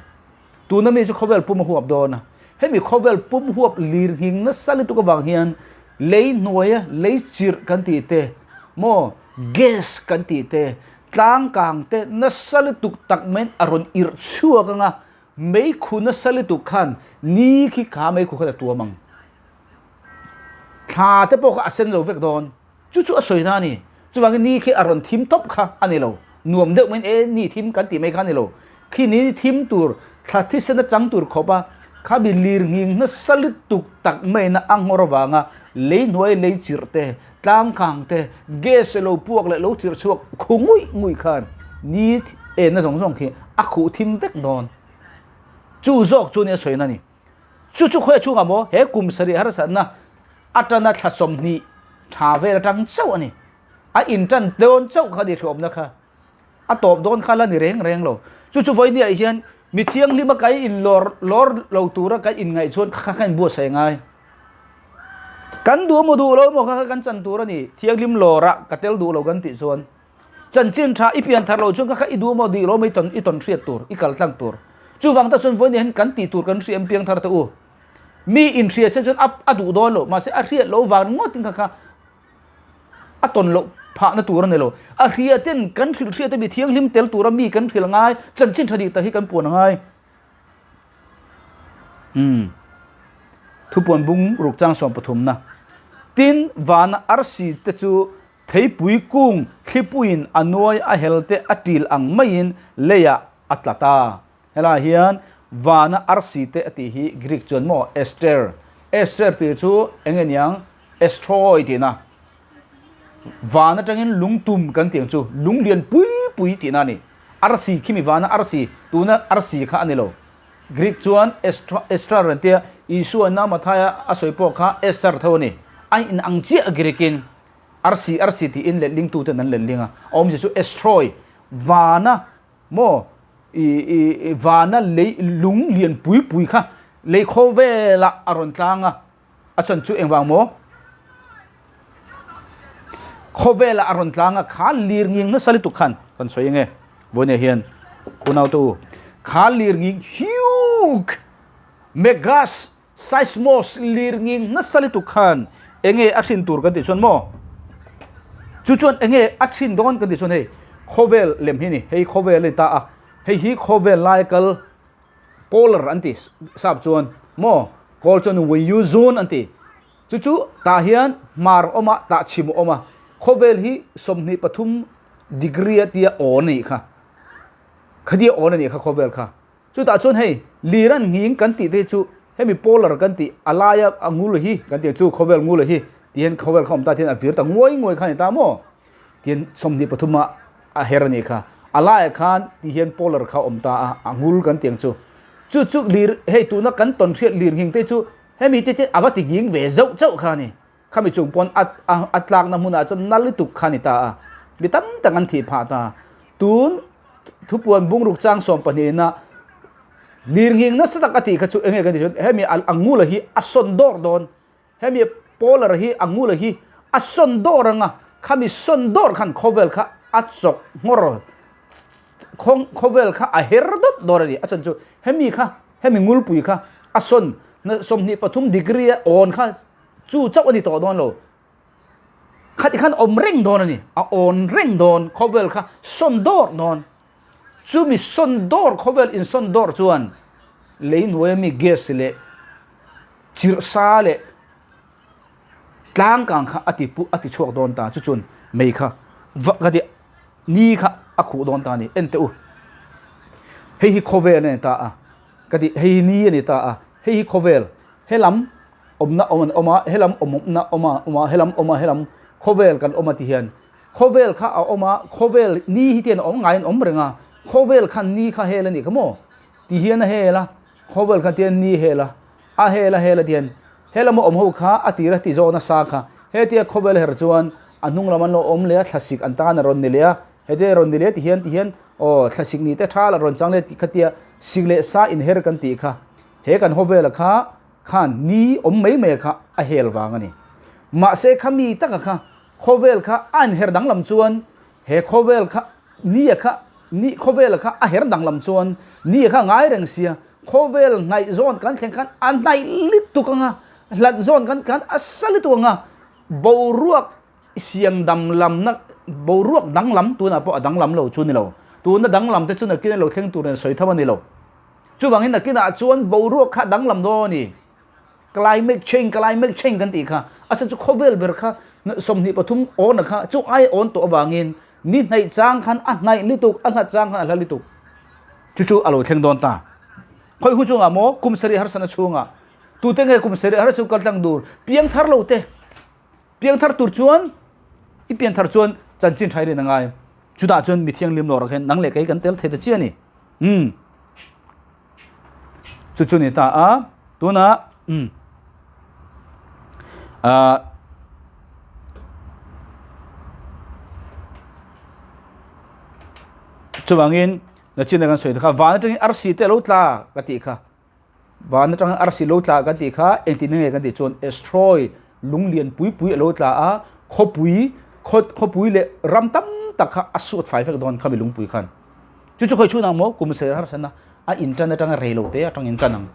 tuna mi chu khawvel pum a huap dawn a hemi khawvel pum huap lir nghing nasa lutuk avang hian lei hnuaia lei chirh kan tih te maw gas kan tih te tlang kang te nasa lutuk tak maiin a rawn irh chhuak anga meikhu nasa lutuk khan ni khi kha meikhu khan a tuam ang. Thla te pawh kha a sen lo vek dawn. Chu chu a sawi na a ni. Chuvangin ni khi a rawn thim tawp kha a ni lo. Nuam deuh maiin e ni thim kan tih mai kha a ni lo. Khi ni thim tur, thla thisen a chang tur khawp a, kha mi lir nghing nasa lutuk tak maiin a nghawr avanga lei hnuai lei chirh te, tlang kang te, gas lo puak leh lo chirh chhuak khu nguih nguih khan ni enna zawng zawng khi a khuh thim vek dawn. Chu zawk chu nia sawi na a ni. Chu chu khawi chhungah maw he kum sarih harsatna atana thla 20 tha vel atang chauh a ni. A intan dawn chauh kha ni hlawmna kha a tawp dawn kha la ni reng reng lo. Chu chu vawinia hian mi thianghlima kai in lawr lawr lo tura kan inngaih chuan kha kha inbuatsaih ngai. Kan duh emaw duh lo emaw kha kha kan chan tur a ni. Thianghlim lawrah ka tel duh lo kan tih chuan. Chanchin tha i pian thar lo chuan kha kha i duh maw dih lo mai tawn i tawn hriat tur, i kal tlang tur. Chuvang tak chuan vawiin hian kan tih tur kan hria em piang thar teh u. Mi inhria sen chuan a a duh dawn lo, mahse a hriat loh vang ngawtin kha kha a tawn loh phahna tur a ni lo. A hria ten kan hrilh hriat a mi thianghlim tel tura mi kan hrilh ngai, chanchin tha dik tak hi kan puan a ngai. Umm. Thupuan bung ruk chang sawm pathumna. Tin, vana arsi te chu theipui kung thlipuiin a nuai a hel te a til ang maiin leiah a tla ta. Helaiah hian vana arsi te a tih hi Greek chuan maw Esther. Esther tih chu eng nge niang? Asteroid tihna. Van atangin lungtum kan tih ang chu lung lian pui pui tihna a ni. Arsi khimi vana arsi, tuna arsi kha a ni lo. Greek chuan Esther an tia, Isua na Mathaia a sawi pawh kha Esther tho a ni. A in ang chiah Greek in arsi arsi tiin letling tuten an letling a. A awmzia chu asteroid, vana maw i i vana lei lung lian pui pui kha lei khawvelah a rawn tlang a. A chhan chu engvang maw? Khawvelah a rawn tlang a, kha lir nging nasa lutuk khan kan sawi ange. Vawinia hian unau te u, kha lir nging huge megas seismos lir nging nasa lutuk khan enge a hrin tur kan tih chuan maw? Chu chuan enge a hrin dawn kan tih chuan hei khawvel lem hi a ni, hei khawvel a ni ta a, hei hi khawvel lai kal Polar an ti sap chuan maw kawl chuan Weiyu zone an ti. Chu chu tah hian hmar awm a tah chhim a awm a, khawvel hi 23 degree a tia awn a nih kha. Khatia awn a nih kha khawvel kha. Chutah chuan hei lir an nghing kan tih te hi chu hemi polar kan tih a laia a ngul hi kan tih chu khawvel ngul hi ti hian khawvel kha awm ta hian a vir ta nguai nguai kha a ni ta maw. Tin, 23 ah a her a nih kha. A laiah khan ti hian polar kha a awm ta a, a ngul kan ti ang chu. Chu chu lir, hei tuna kan tawn hriat lir nghing te chu hemi te chu a va ti nghing ve zauh chauh kha a ni. Khami chung pawn a a a tlakna hmunah chuan nal lutuk kha a ni ta a. Mi tam tak an thih phah ta. Tun thupuan bungruk chang 12 ina lir nghing nasa tak a tih kha chu enge kan tih chuan hemi a ngula hi a sawn dawr dawn. Hemi polar hi a ngula hi a sawn dawr anga khami sawn dawr khan khawvel kha a chawk nghawr khawvel kha a her dawt dawr a ni. A chhan chu hemi kha hemi ngulpui kha a sawn 23 degree a awn kha chu chauh a ni tawh dawn lo. Khati khan awm reng dawn a ni. A awn reng dawn khawvel kha sawn dawr dawn. Chumi sawn dawr khawvel insawn dawr chuan lei hnuaia mi gas leh chirh sa leh tlang kang kha a ti a ti chhuak dawn ta chu chuan mei kha va ka ti ni kha a khuh dawn ta a ni en teh u hei hi khawvel a ni ta a ka ti hei hi ni a ni ta a hei hi khawvel helam awmna awm an awm a helam awmna awm a awm a helam awm a helam khawvel kan awm a ti hian khawvel kha a awm a khawvel ni hi tian a awm ngaiin awm reng a khawvel khan ni kha hel a nih kha maw ti hian a hel a Khawvel kha tian ni hel a, a hel a hel a tian he lama awm ho kha a tir a ti zawk nasa kha hetia khawvel her chuan a hnung lam an lo awm leh a thlasik an tan a rawn ni leh a, hetia rawn ni leh ti hian ti hian aw thlasik ni te tha la rawn chang leh tih kha tia sik leh sa inher kan tih kha he kan khawvela kha khan ni awm mai mai kha a hel vang a ni. Mahse khami taka kha khawvel kha a inher danglam chuan He khawvel kha nia kha ni khawvela kha a her danglam chuan nia kha ngai reng sia khawvel hnaih zawn kan thleng khan a hnaih lutuk anga hlat zawn kan khan a sa lutuk anga boruak siam danglamna boruak danglam tunah pawh a danglam lo chu ni lo tuna danglam te chu nakin a lo thleng tur nen sawi tho a ni lo chuvangin nakinah chuan boruak kha danglam dawn a ni. Climate change, climate change kan tih kha a chhan chu khawvel ber kha 23 awn a kha chu ai awn tawh avangin ni hnaih chang khan a hnaih lutuk a hlat chang khan a hla lutuk chu chu a lo thleng dawn ta. Khawi hun chungah maw kum sarih harsatna chhungah tute nge kum sarih harsatna kal tlang dur piang thar lo te piang thar tur chuan i pian thar chuan chanchin tha i rin a ngai chutah chuan mi thianghlim lawrah khian nang leh kei kan tel thei ta chiah a ni. Umm. Chu chu ni ta a, tunah umm ah chuvangin nachin a kan sawi te kha van atangin arsi te a lo tla ka tih kha van atangin arsi lo tla kan tih kha engtin nge kan tih chuan asteroid lung lian pui pui a lo tla a khawpui. Khaw khawpui leh ram tam tak kha a suat fai vek dawn khami lungpui khan. Chu chu khawi chhun ang maw kum sarih harsatna a intan atanga rei lo te atang intan ang.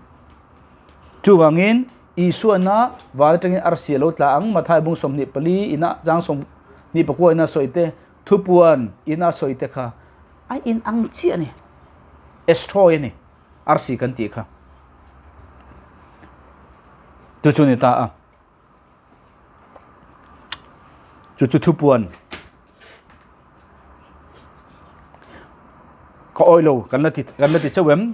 Chuvangin Isuana val atangin arsi a lo tla ang Mathai bung 24 ina chang 29 ina sawi te thupuan ina sawi te kha a in ang chiah a ni. Asteroid a ni arsi kan tih kha. Chu chu ni ta a. Chu chu thupuan ka awih lo kan la ti kan la ti chauh em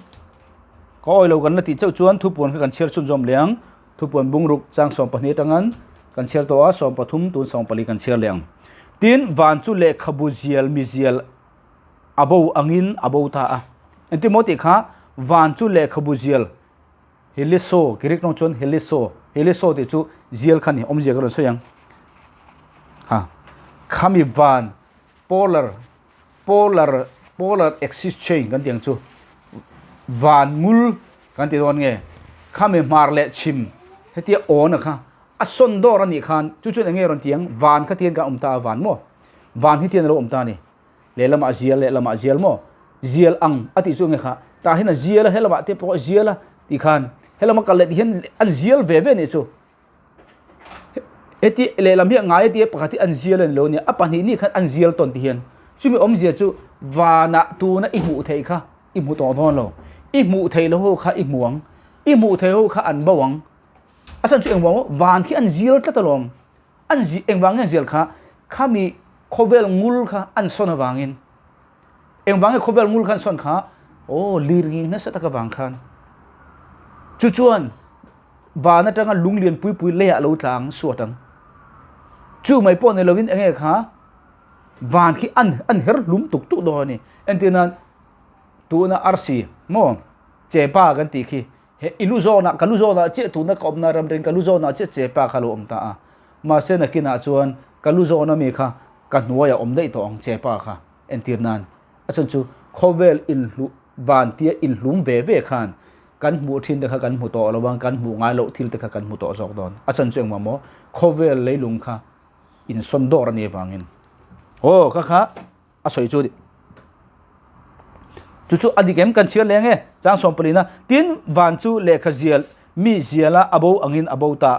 ka awih lo kan la tih chauh chuan thupuan kha kan chhiar chhunzawm leh ang thupuan bungruk chang 12 atangin kan chhiar tawh a 13 tun 14 kan chhiar leh ang tin van chu lehkhabu zial mi zial a bo angin a bo ta a engtin maw tih kha van chu lehkhabu zial Heliso, Greek tawng chuan Heliso, Heliso tih chu zial kha a ni, awmzia ka rawn sawi ang. Ha, khami van polar, polar, polar axis chain kan tih ang chu, van ngul kan ti dawn nge, khami hmar leh chhim hetia awn a kha, a sawn dawr a nih khan chu chuan eng nge rawn ti ang, van kha tian kan awm ta a van maw, van hi tian a lo awm ta a ni. Lehlamah a zial, lehlamah a zial maw? Zial ang a tih chu enge kha? Tah hian a zial a, helamah te pawh a zial a tih khan helama kal leh tih hian an zial ve ve nih chu. Heti lehlam hi a ngai a tia pakhat hi an zial a ni lo nia, a pahnih nih khan an zial tawn ti hian. Chumi awmzia chu vanah tuna i hmuh theih kha i hmu tawh dawn lo. I hmuh theih loh ho kha i hmu ang, i hmuh theih ho kha an bo ang. A chhan chu engvang maw? Van khi an zial tlat alawm. An zi engvang nge zial kha khami khawvel ngul kha an sawn avangin engvang nge khawvel ngul kha an sawn kha aw lir nging nasa tak avang khan chu chuan van atanga lung lian pui pui leiah lo tla ang suat ang chu mai pawh ni lovin enge kha van khi an an her hlum tuk tuk dawn a ni entir nan tuna arsi maw chepa kan tih khi He i lu zawnah, ka lu zawnah chiah tuna ka awmna ramriin ka lu zawnah chiah chepa kha lo awm ta a. Mahse nakinah chuan ka lu zawn ami kha ka hnuaiah awm daih tawh ang chepa kha entir nan. A chhan chu khawvel inhlu van tia inhlum ve ve khan kan hmuh thin te kha kan hmu tawh lo ang, kan hmuh ngai loh thil te kha kan hmu tawh zawk dawn. A chhan chu engmah maw khawvel leilung kha insawn dawr a nih avangin. Aw ka kha. a sawi chu chu chu a dik em kan chhiar leng e chang sawm palina tin van chu lehkha zial mi ziala a bo angin a bo ta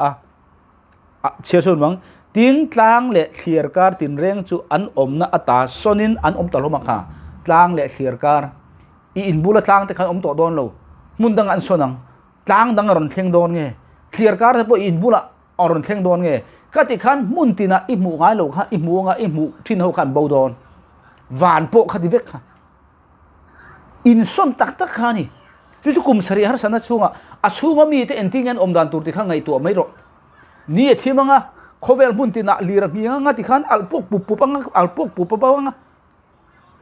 a chhiar sawn mang tin tlang leh thliar kar tinreng chu an awmna ata sawnin an awm ta hlawm a kha tlang leh thliar kar i inbula tlang te khan awm tawh dawn lo hmun dangah an sawn ang tlang dang a rawn thleng dawn nge thliar kar te pawh i inbulah A rawn thleng dawn nge? Ka ti khan hmun tinah i hmuh ngai lo kha i hmu anga i hmuh thin ho kha an bo dawn. Van pawh kha ti vek kha. Insawn tak tak kha a ni. Chu chu kum sarih harsatna chhungah a chhunga mite engtin nge an awm dan tur ti kha ngaihtuah mai rawh. Ni a thim anga khawvel hmun tinah lir a nghing anga ti khan alh puak pup pup anga alh puak pup pup anga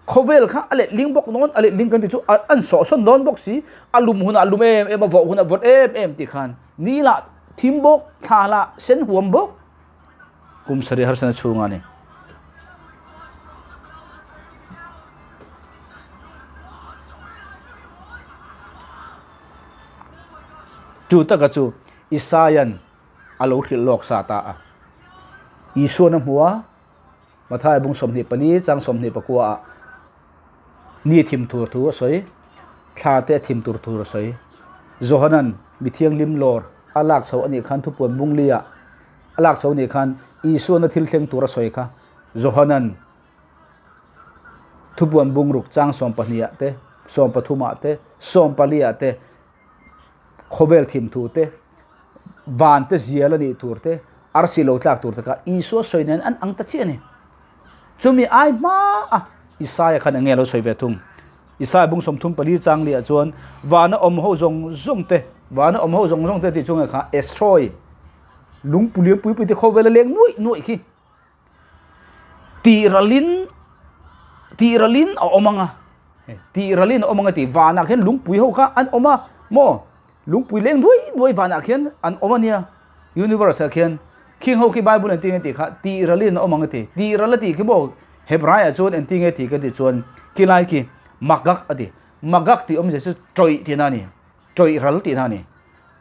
Khawvel kha a letling bawk dawn, a letling kan tih chu an sawhsawn dawn bawk si, a lum hunah a lum em em a, vawh hunah a vawt em em tih khan ni lah thim bawk, thla lah sen huam bawk. Kum sarih harsana chhunga a ni. Chu taka chu Isaia'n a lo hrilh lawk sa ta a. Isua'n a hmu a. Mathai bung 24 chang 24 ah ni thim tur thu a sawi, thla te a thim tur tur a sawi. Johanan mi thianghlim lawr a lak chho anih khan thupuan bung li ah a lak chho anih khan Isuana thil thleng tur a sawi kha Johanan thupuan bung ruk chang 12 ah te, 13 ah te, 14 ah te Khawvel thim thu te, van te zial a nih tur te, arsi lo tlak tur te kha Isua sawi nen an ang ta chiah a ni. Chumi ai hma a Isaia khan eng nge a lo sawi ve thung? Isaia bung 34 chang liah chuan vana awm ho zawng zawng te, vana awm ho zawng zawng te tih chu nge kha asteroid lungpu lian pui pui te khawvel a leng nuaih nuaih khi. Tih ralin tih ralin a awm ang a, tih ralin a awm ang a tih vanah khian lungpui ho kha an awm a maw lungpui leng duai duai vanah khian an awm a nia universe ah khian khing ho khi bible engtin nge tih kha tih ralin a awm ang a ti tih ral a tih khi maw Hebrai ah chuan engtin nge tih ka tih chuan khilai khi magak a ti magak tih awmzia chu tawih tihna a ni tawih ral tihna a ni.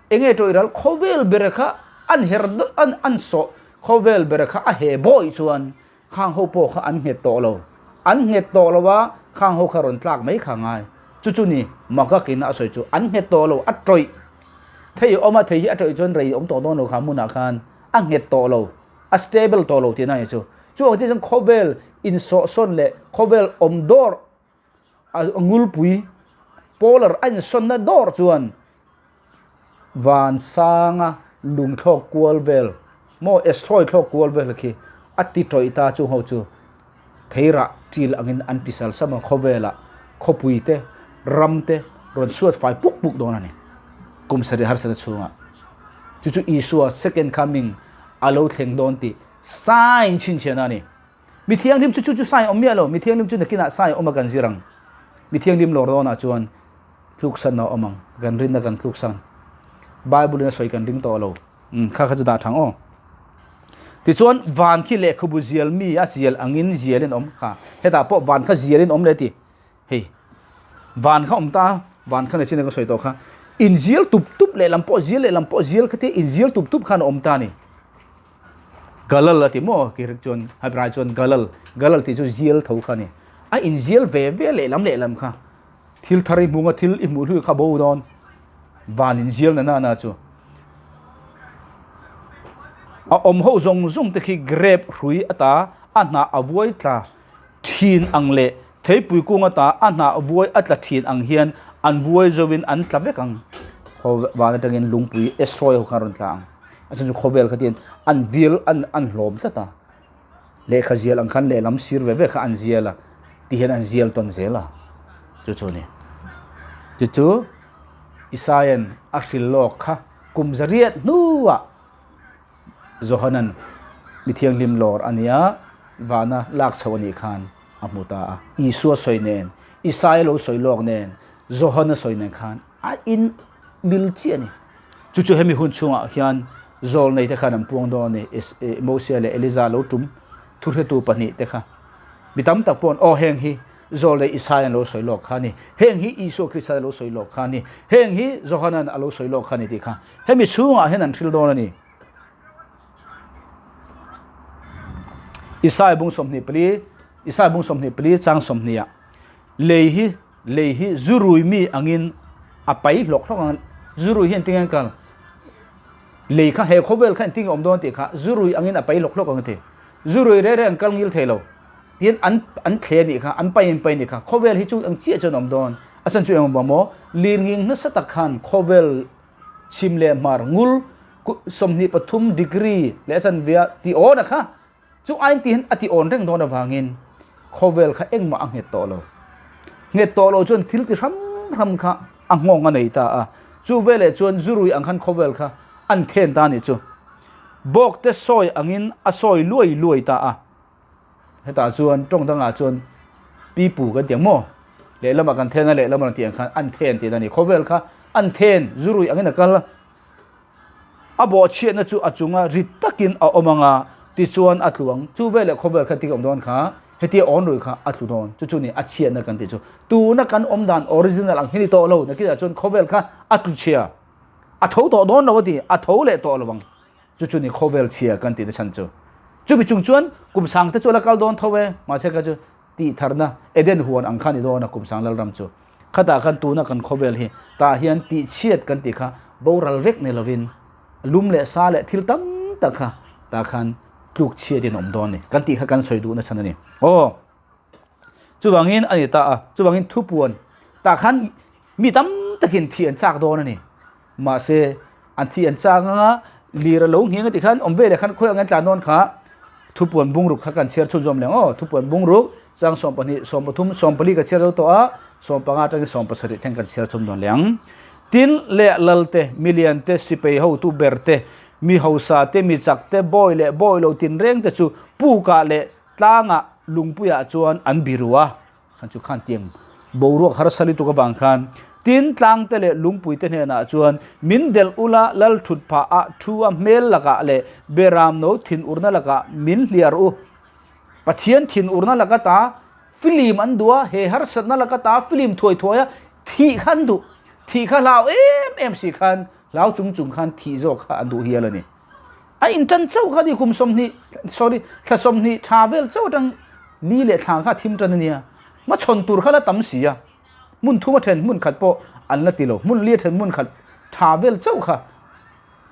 Enge tawih ral khawvel ber kha an her an an sawh khawvel ber kha a he bawi chuan Khang ho pawh kha an nghet tawh lo. An nghet tawh lo a, khang ho kha rawn tlak mai kha ngai. Chu chu ni, Magog in a sawi chu an nghet tawh lo, a tawih. Thei awm a, thei hi a tawih chuan rei awm tawh dawn lo kha hmunah khan a nghet tawh lo, a stable tawh lo tihna a ni chu. Chu ang chiah chuan khawvel insawhsawn leh khawvel awm dawr a ngulpui polar a insawnna dawr chuan van sanga lung thlawk kual vel maw asteroid thlawk kual vel khi a ti tawih ta chung ho chu theirah til angin an ti sal sam a khawvelah khawpui te ram te rawn suat fai puk puk dawn a ni kum sarih harsatna chhungah chu chu Isua second coming a lo thleng dawn tih sign chhinchhiahna a ni. Mi thianghlim chu chu chu sai awm miah lo, mi thianghlim chu nakinah sai awm a kan zir ang. Mi thianghlim lawr dawnah chuan tluksan a awm ang, kan rinna kan tluksan. Bible in a sawi kan ring tawh lo. Umm kha kha chu dah thang aw. Tichuan van khi lehkhabu zial mi a zial angin zialin awm kha. Hetah pawh van kha zialin awm leh ti. Hei van kha awm ta van kha nechin ka sawi tawh kha inzial tup tup lehlam pawh zial lehlam pawh zial kha te inzial tup tup khan a awm ta a ni. Galal a ti maw Greek chuan Hebrai chuan Galal Galal tih chu zial tho kha a ni a inzial ve ve lehlam lehlam kha thil thar i hmuh nga thil i hmuh hlui kha bo dawn van inzial na nana chu a awm ho zawng zawng te khi grape hrui ata a hnah a vuai tla thin ang leh theipui kung ata a hnah vuai a tla thin ang hian an vuai zo in an tla vek ang van atangin lungpui asteroid ho khan a rawn tla ang a chhan chu khawvel kha tiin an vil an an hlawm tlat a lehkha zial ang khan lehlam sir ve ve kha an zial a ti hian an zial tawn zel a chu chu a ni chu chu Isaian a hrilh lawk kha kum zariat hnuah Johanan mi thianghlim lawr a nia vana lak chhoh a nih khan a hmu ta a Isua sawi nen Isaia lo sawi lawk nen Johana sawi nen khan a in mil chiah a ni. Chu chu hemi hun chhungah hian Zawlnei te khan an puang dawn a ni, Mosia leh Eliza lo tum thuhretu pahnih te kha. Mi tam tak paw'n, Aw heng hi Zawlnei Isaiah an lo sawi lawk kha a ni, heng hi Isua Krista a lo sawi lawk kha a ni, heng hi Johana'n a lo sawi lawk kha a ni tih kha hemi chhungah hian an hril dawn a ni. Isaiah bung 24, Isaiah bung 24 chang 20 ah lei hi Lei hi zurui mi angin a pai hlawk hlawk ang, zurui hi engtin nge an kal? Lei kha he khawvel kha engtin nge awm dawn tih kha zurui angin a pai hlawk hlawk ang a ti. Zurui reh reh an kal ngil thei lo. Tin an an thle a nih kha, an pai an pai a nih kha. Khawvel hi chu eng chiah chuan awm dawn. A chhan chu eng awm maw? Lirnghing nasa tak khan khawvel chhim leh hmar ngul 23 degree leh a chanve tih awn a kha. Chu ain ti hian a ti awn reng dawn avangin khawvel kha engmah a nghet tawh lo. Nghet tawh lo chuan thil ti hram hram kha a nghawng a nei ta a. Chu veleh chuan zurui ang khan khawvel kha an then ta a nih chu. Bawk te sawi angin a sawi luai luai ta a. Hetah chuan tawng dangah chuan pipu kan ti ang maw? Lehlamah kan then a lehlamah an tih ang khan an then tihna a ni. Khawvel kha an then zurui angin a kal a. A bawhchhiatna chu a chunga rit takin a awm ang a, tichuan a tlu ang. Chu veleh khawvel kha tik a awm dawn kha, hetia awn rui kha a tlu dawn. Chu chu ni a chhiatna kan tih chu. Tuna kan awm dan original ang hi ni tawh lo, nakinah chuan khawvel kha a tlu chhia, a tho tawh dawn lo a ti, a tho leh tawh lo ang. Chu chu ni khawvel chhia kan tihna chhan chu. Chumi chung chuan kum sang te chu a la kal dawn tho e, mahse kha chu tihtharna Eden huan ang kha ni dawn a kum sang Lalram chu. Khatah khan tuna kan khawvel hi tah hian tihchhiat kan tih kha boral vek ni lovin lum leh sa leh thil tam tak kha tah khan tluk chhiatin a awm dawn a ni kan tih kha kan sawi duhna chhan a ni. Aw chuvangin a ni ta a, chuvangin thupuan tah khan mi tam takin thih an chak dawn a ni. Mahse, an thi an chang anga lir a lo ngheng a tih khan awm veleh khan khawi ang an tlan dawn kha thupuan bungruk kha kan chhiar chhunzawm leh ang aw. Thupuan bungruk chang 12, 13, 14 ka chhiar zo tawh a, 15 atangin 17 thleng kan chhiar chhun dawn leh ang. Tin, leh lal te, milian te, sipei hotu ber te, mi hausa te, mi chak te, bawi leh bawi lo tinreng te chu pukah leh tlangah lungpuiah chuan an biru a. Chhan chu khan tiang boruak harsa lutuk avang khan tin tlang te leh lungpui te hnenah chuan min delh ula lal thut phah ah thu a hmel lakah leh beram no thin urna lakah min hliar u. Pathian thin urna laka ta film an duh a, he harsatna laka ta film thuai thuai a thih kha an duh. Thih kha hlau em em si khan hlau chung chung khan thih zawk kha an duh hial a ni. A inṭan chauh kha ni kum 20, sorry, thla 20 tha vel chauh atang ni leh thla kha a thim ṭan a nia. Hmachhawn tur kha la tam si a, hmun thum a ṭhen hmun khat pawh an la ti lo, hmun li a ṭhen hmun khat tha vel chauh kha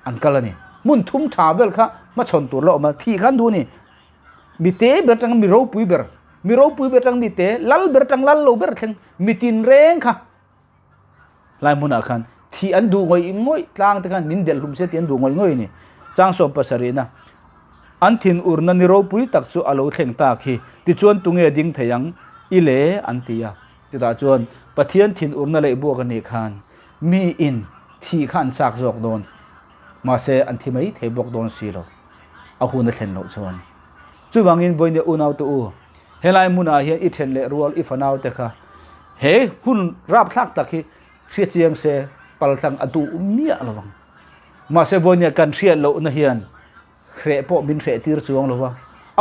an kal a ni. Hmun thum tha vel kha hmachhawn tur la awm a, thih kha an duh a ni. Mi te ber atang mi ropui ber, mi ropui ber atang mi te, lal ber atang lal lo ber thleng mi tinreng kha Lai hmunah khan thih an duh ngawih ngawih tlang te khan min delh hlum se tih an duh ngawih ngawih a ni. Chang 70na an thin urna ni ropui tak chu a lo thleng tak hi tichuan tunge ding thei ang i le an ti a. Chutah chuan Pathian thin urna leh buak a nih khan mi in thih kha an chak zawk dawn mahse an thi mai thei bawk dawn si lo a hun a thlen loh chuan. Chuvangin vawinia unaute u Helai hmunah hian i then leh rual i fanau te kha he hun rapthlak tak hi hria chiang se paltlang a duh miah lo ang. Mahse vawinia kan hriat lohna hian hreh pawh min hreh tir chuang lo a,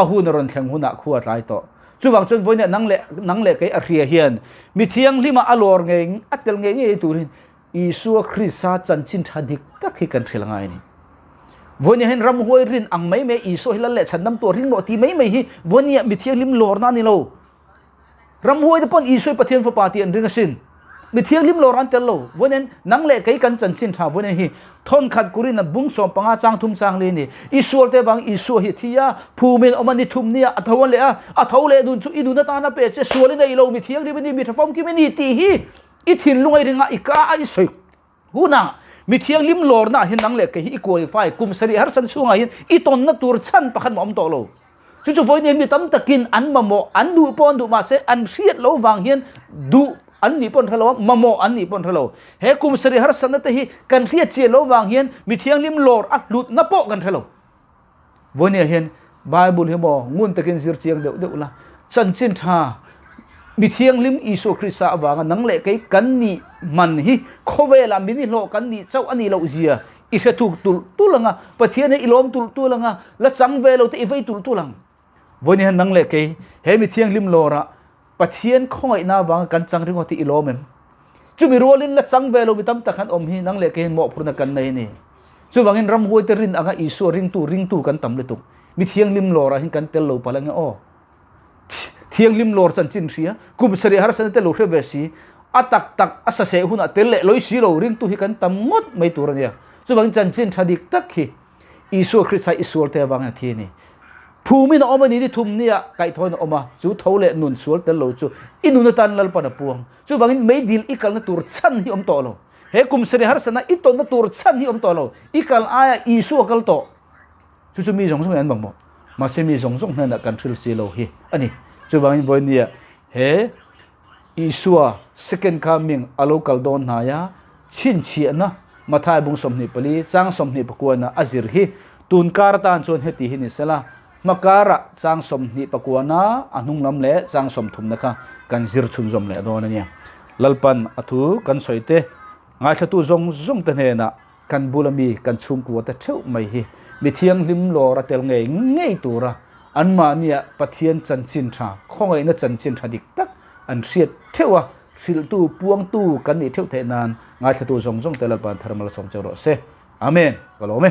a hun a rawn thleng hunah khua tlai tawh. Chuvang chuan vawinia nang leh nang leh kei a hria hian mi thianghlima a lawr ngei a tel ngei ngei turin Isua Krista chanchin tha dik tak hi kan hrilh ngai a ni. Vawinia hian ramhuai rin ang mai mai Isua hi lal leh chhandam tuah ring rawh tih mai mai hi vawinia mi thianghlim lawrna a ni lo. Ramhuai te pawn Isua hi Pathian fapa tih an ring asin. Mi thianghlim lawr an tel lo. Vawinia nang leh kei kan chanchin tha vawinia hi thawnkhat kurin a bung 15 chang thum chang li a ni. I sual te vang Isua hi a thi a, phumin awm a ni thum nia a tho a leh a, a tho leh nun chu i nun atana pe che sual i nei lo mi thianghlim i ni mi tha famkim i ni tih hi I thinlung a i ringa i ka a i sawi hunah mi thianghlim lawrna ah hian nang leh kei hi i qualify kum sarih harsan chhungah hian i tawnna tur chhan pakhat mah awm tawh lo. Chu chu vawiin mi tam takin an mamawh an duh pawh an duh mahse an hriat loh vang hian duh an nih pawh an hre lo a, mamawh an nih pawh an hre lo. He kum sarih harsatna te hi kan hriat chiah loh vang hian mi thianghlim lawr a hlutna pawh kan hre lo. Vawinia hian Bible hi maw ngun takin zir chiang deuh deuh la, chanchin tha mi thianghlim Isua Krista avanga nang leh kei kan nih man hi khawvelah min i hlawh kan nih chauh a nih loh zia i hre thuk tulh tulh ang a, Pathian hi i lawm tulh tulh ang a, la chang ve lo te i vei tulh tulh ang. Vawinia hian nang leh kei he mi thianghlim lawrah Pathian khawngaihna avanga kan chang ringawt hi i lawm em? Chumi rualin la chang ve lo mi tam tak han awm hi nang leh kei hian mawhphurhna kan nei a ni. Chuvangin ramhuaite rin anga Isua ringtu ringtu kan tam lutuk. Mi thianghlim lawrah hian kan tel lo palh ange aw. Thianghlim lawr chanchin hria, kum sarih harsatna te lo hre ve si, a tak tak a saseh hunah tel leh lawi si lo ringtu hi kan tam ngawt mai tur a nia. Chuvangin chanchin tha dik tak hi Isua Krista i sual te avangin a thi a ni. Phumin a awm a ni, ni thum nia kaihthawin a awm a, chu tho leh nun sual tel lo chu i nun atan Lalpan a puang. Chuvangin meidil i kalna tur chhan hi awm tawh lo. He kum sarih harsatna i tawnna tur chhan hi awm tawh lo. I kal aia Isua kal tawh. Chu chu mi zawng zawngin an mamawh. Mahse mi zawng zawng hnenah kan hrilh si lo hi a ni. Chuvangin vawinia he Isua second coming a lo kal dawn hnaia chhinchhiahna Mathai bung 24 chang 29na a zir hi tun kar atan chuan heti hi ni sela, hma karah chang 29na a hnung lam leh chang 30na kha kan zir chhunzawm leh dawn a nia. Lalpan a thu kan sawi te ngaithlatu zawng zawng te hnenah Kan bula mi kan chhungkua te theuh mai hi mi thianghlim lawr a tel ngei ngei tura anmahnia Pathian chanchin tha, khawngaihna chanchin tha dik tak an hriat theuh a, hrilhtu, puangtu kan nih theuh theih nan ngaithlatu zawng zawng te Lalpa Tharmal sawm cheu rawh se. Amen. Ka lawm e.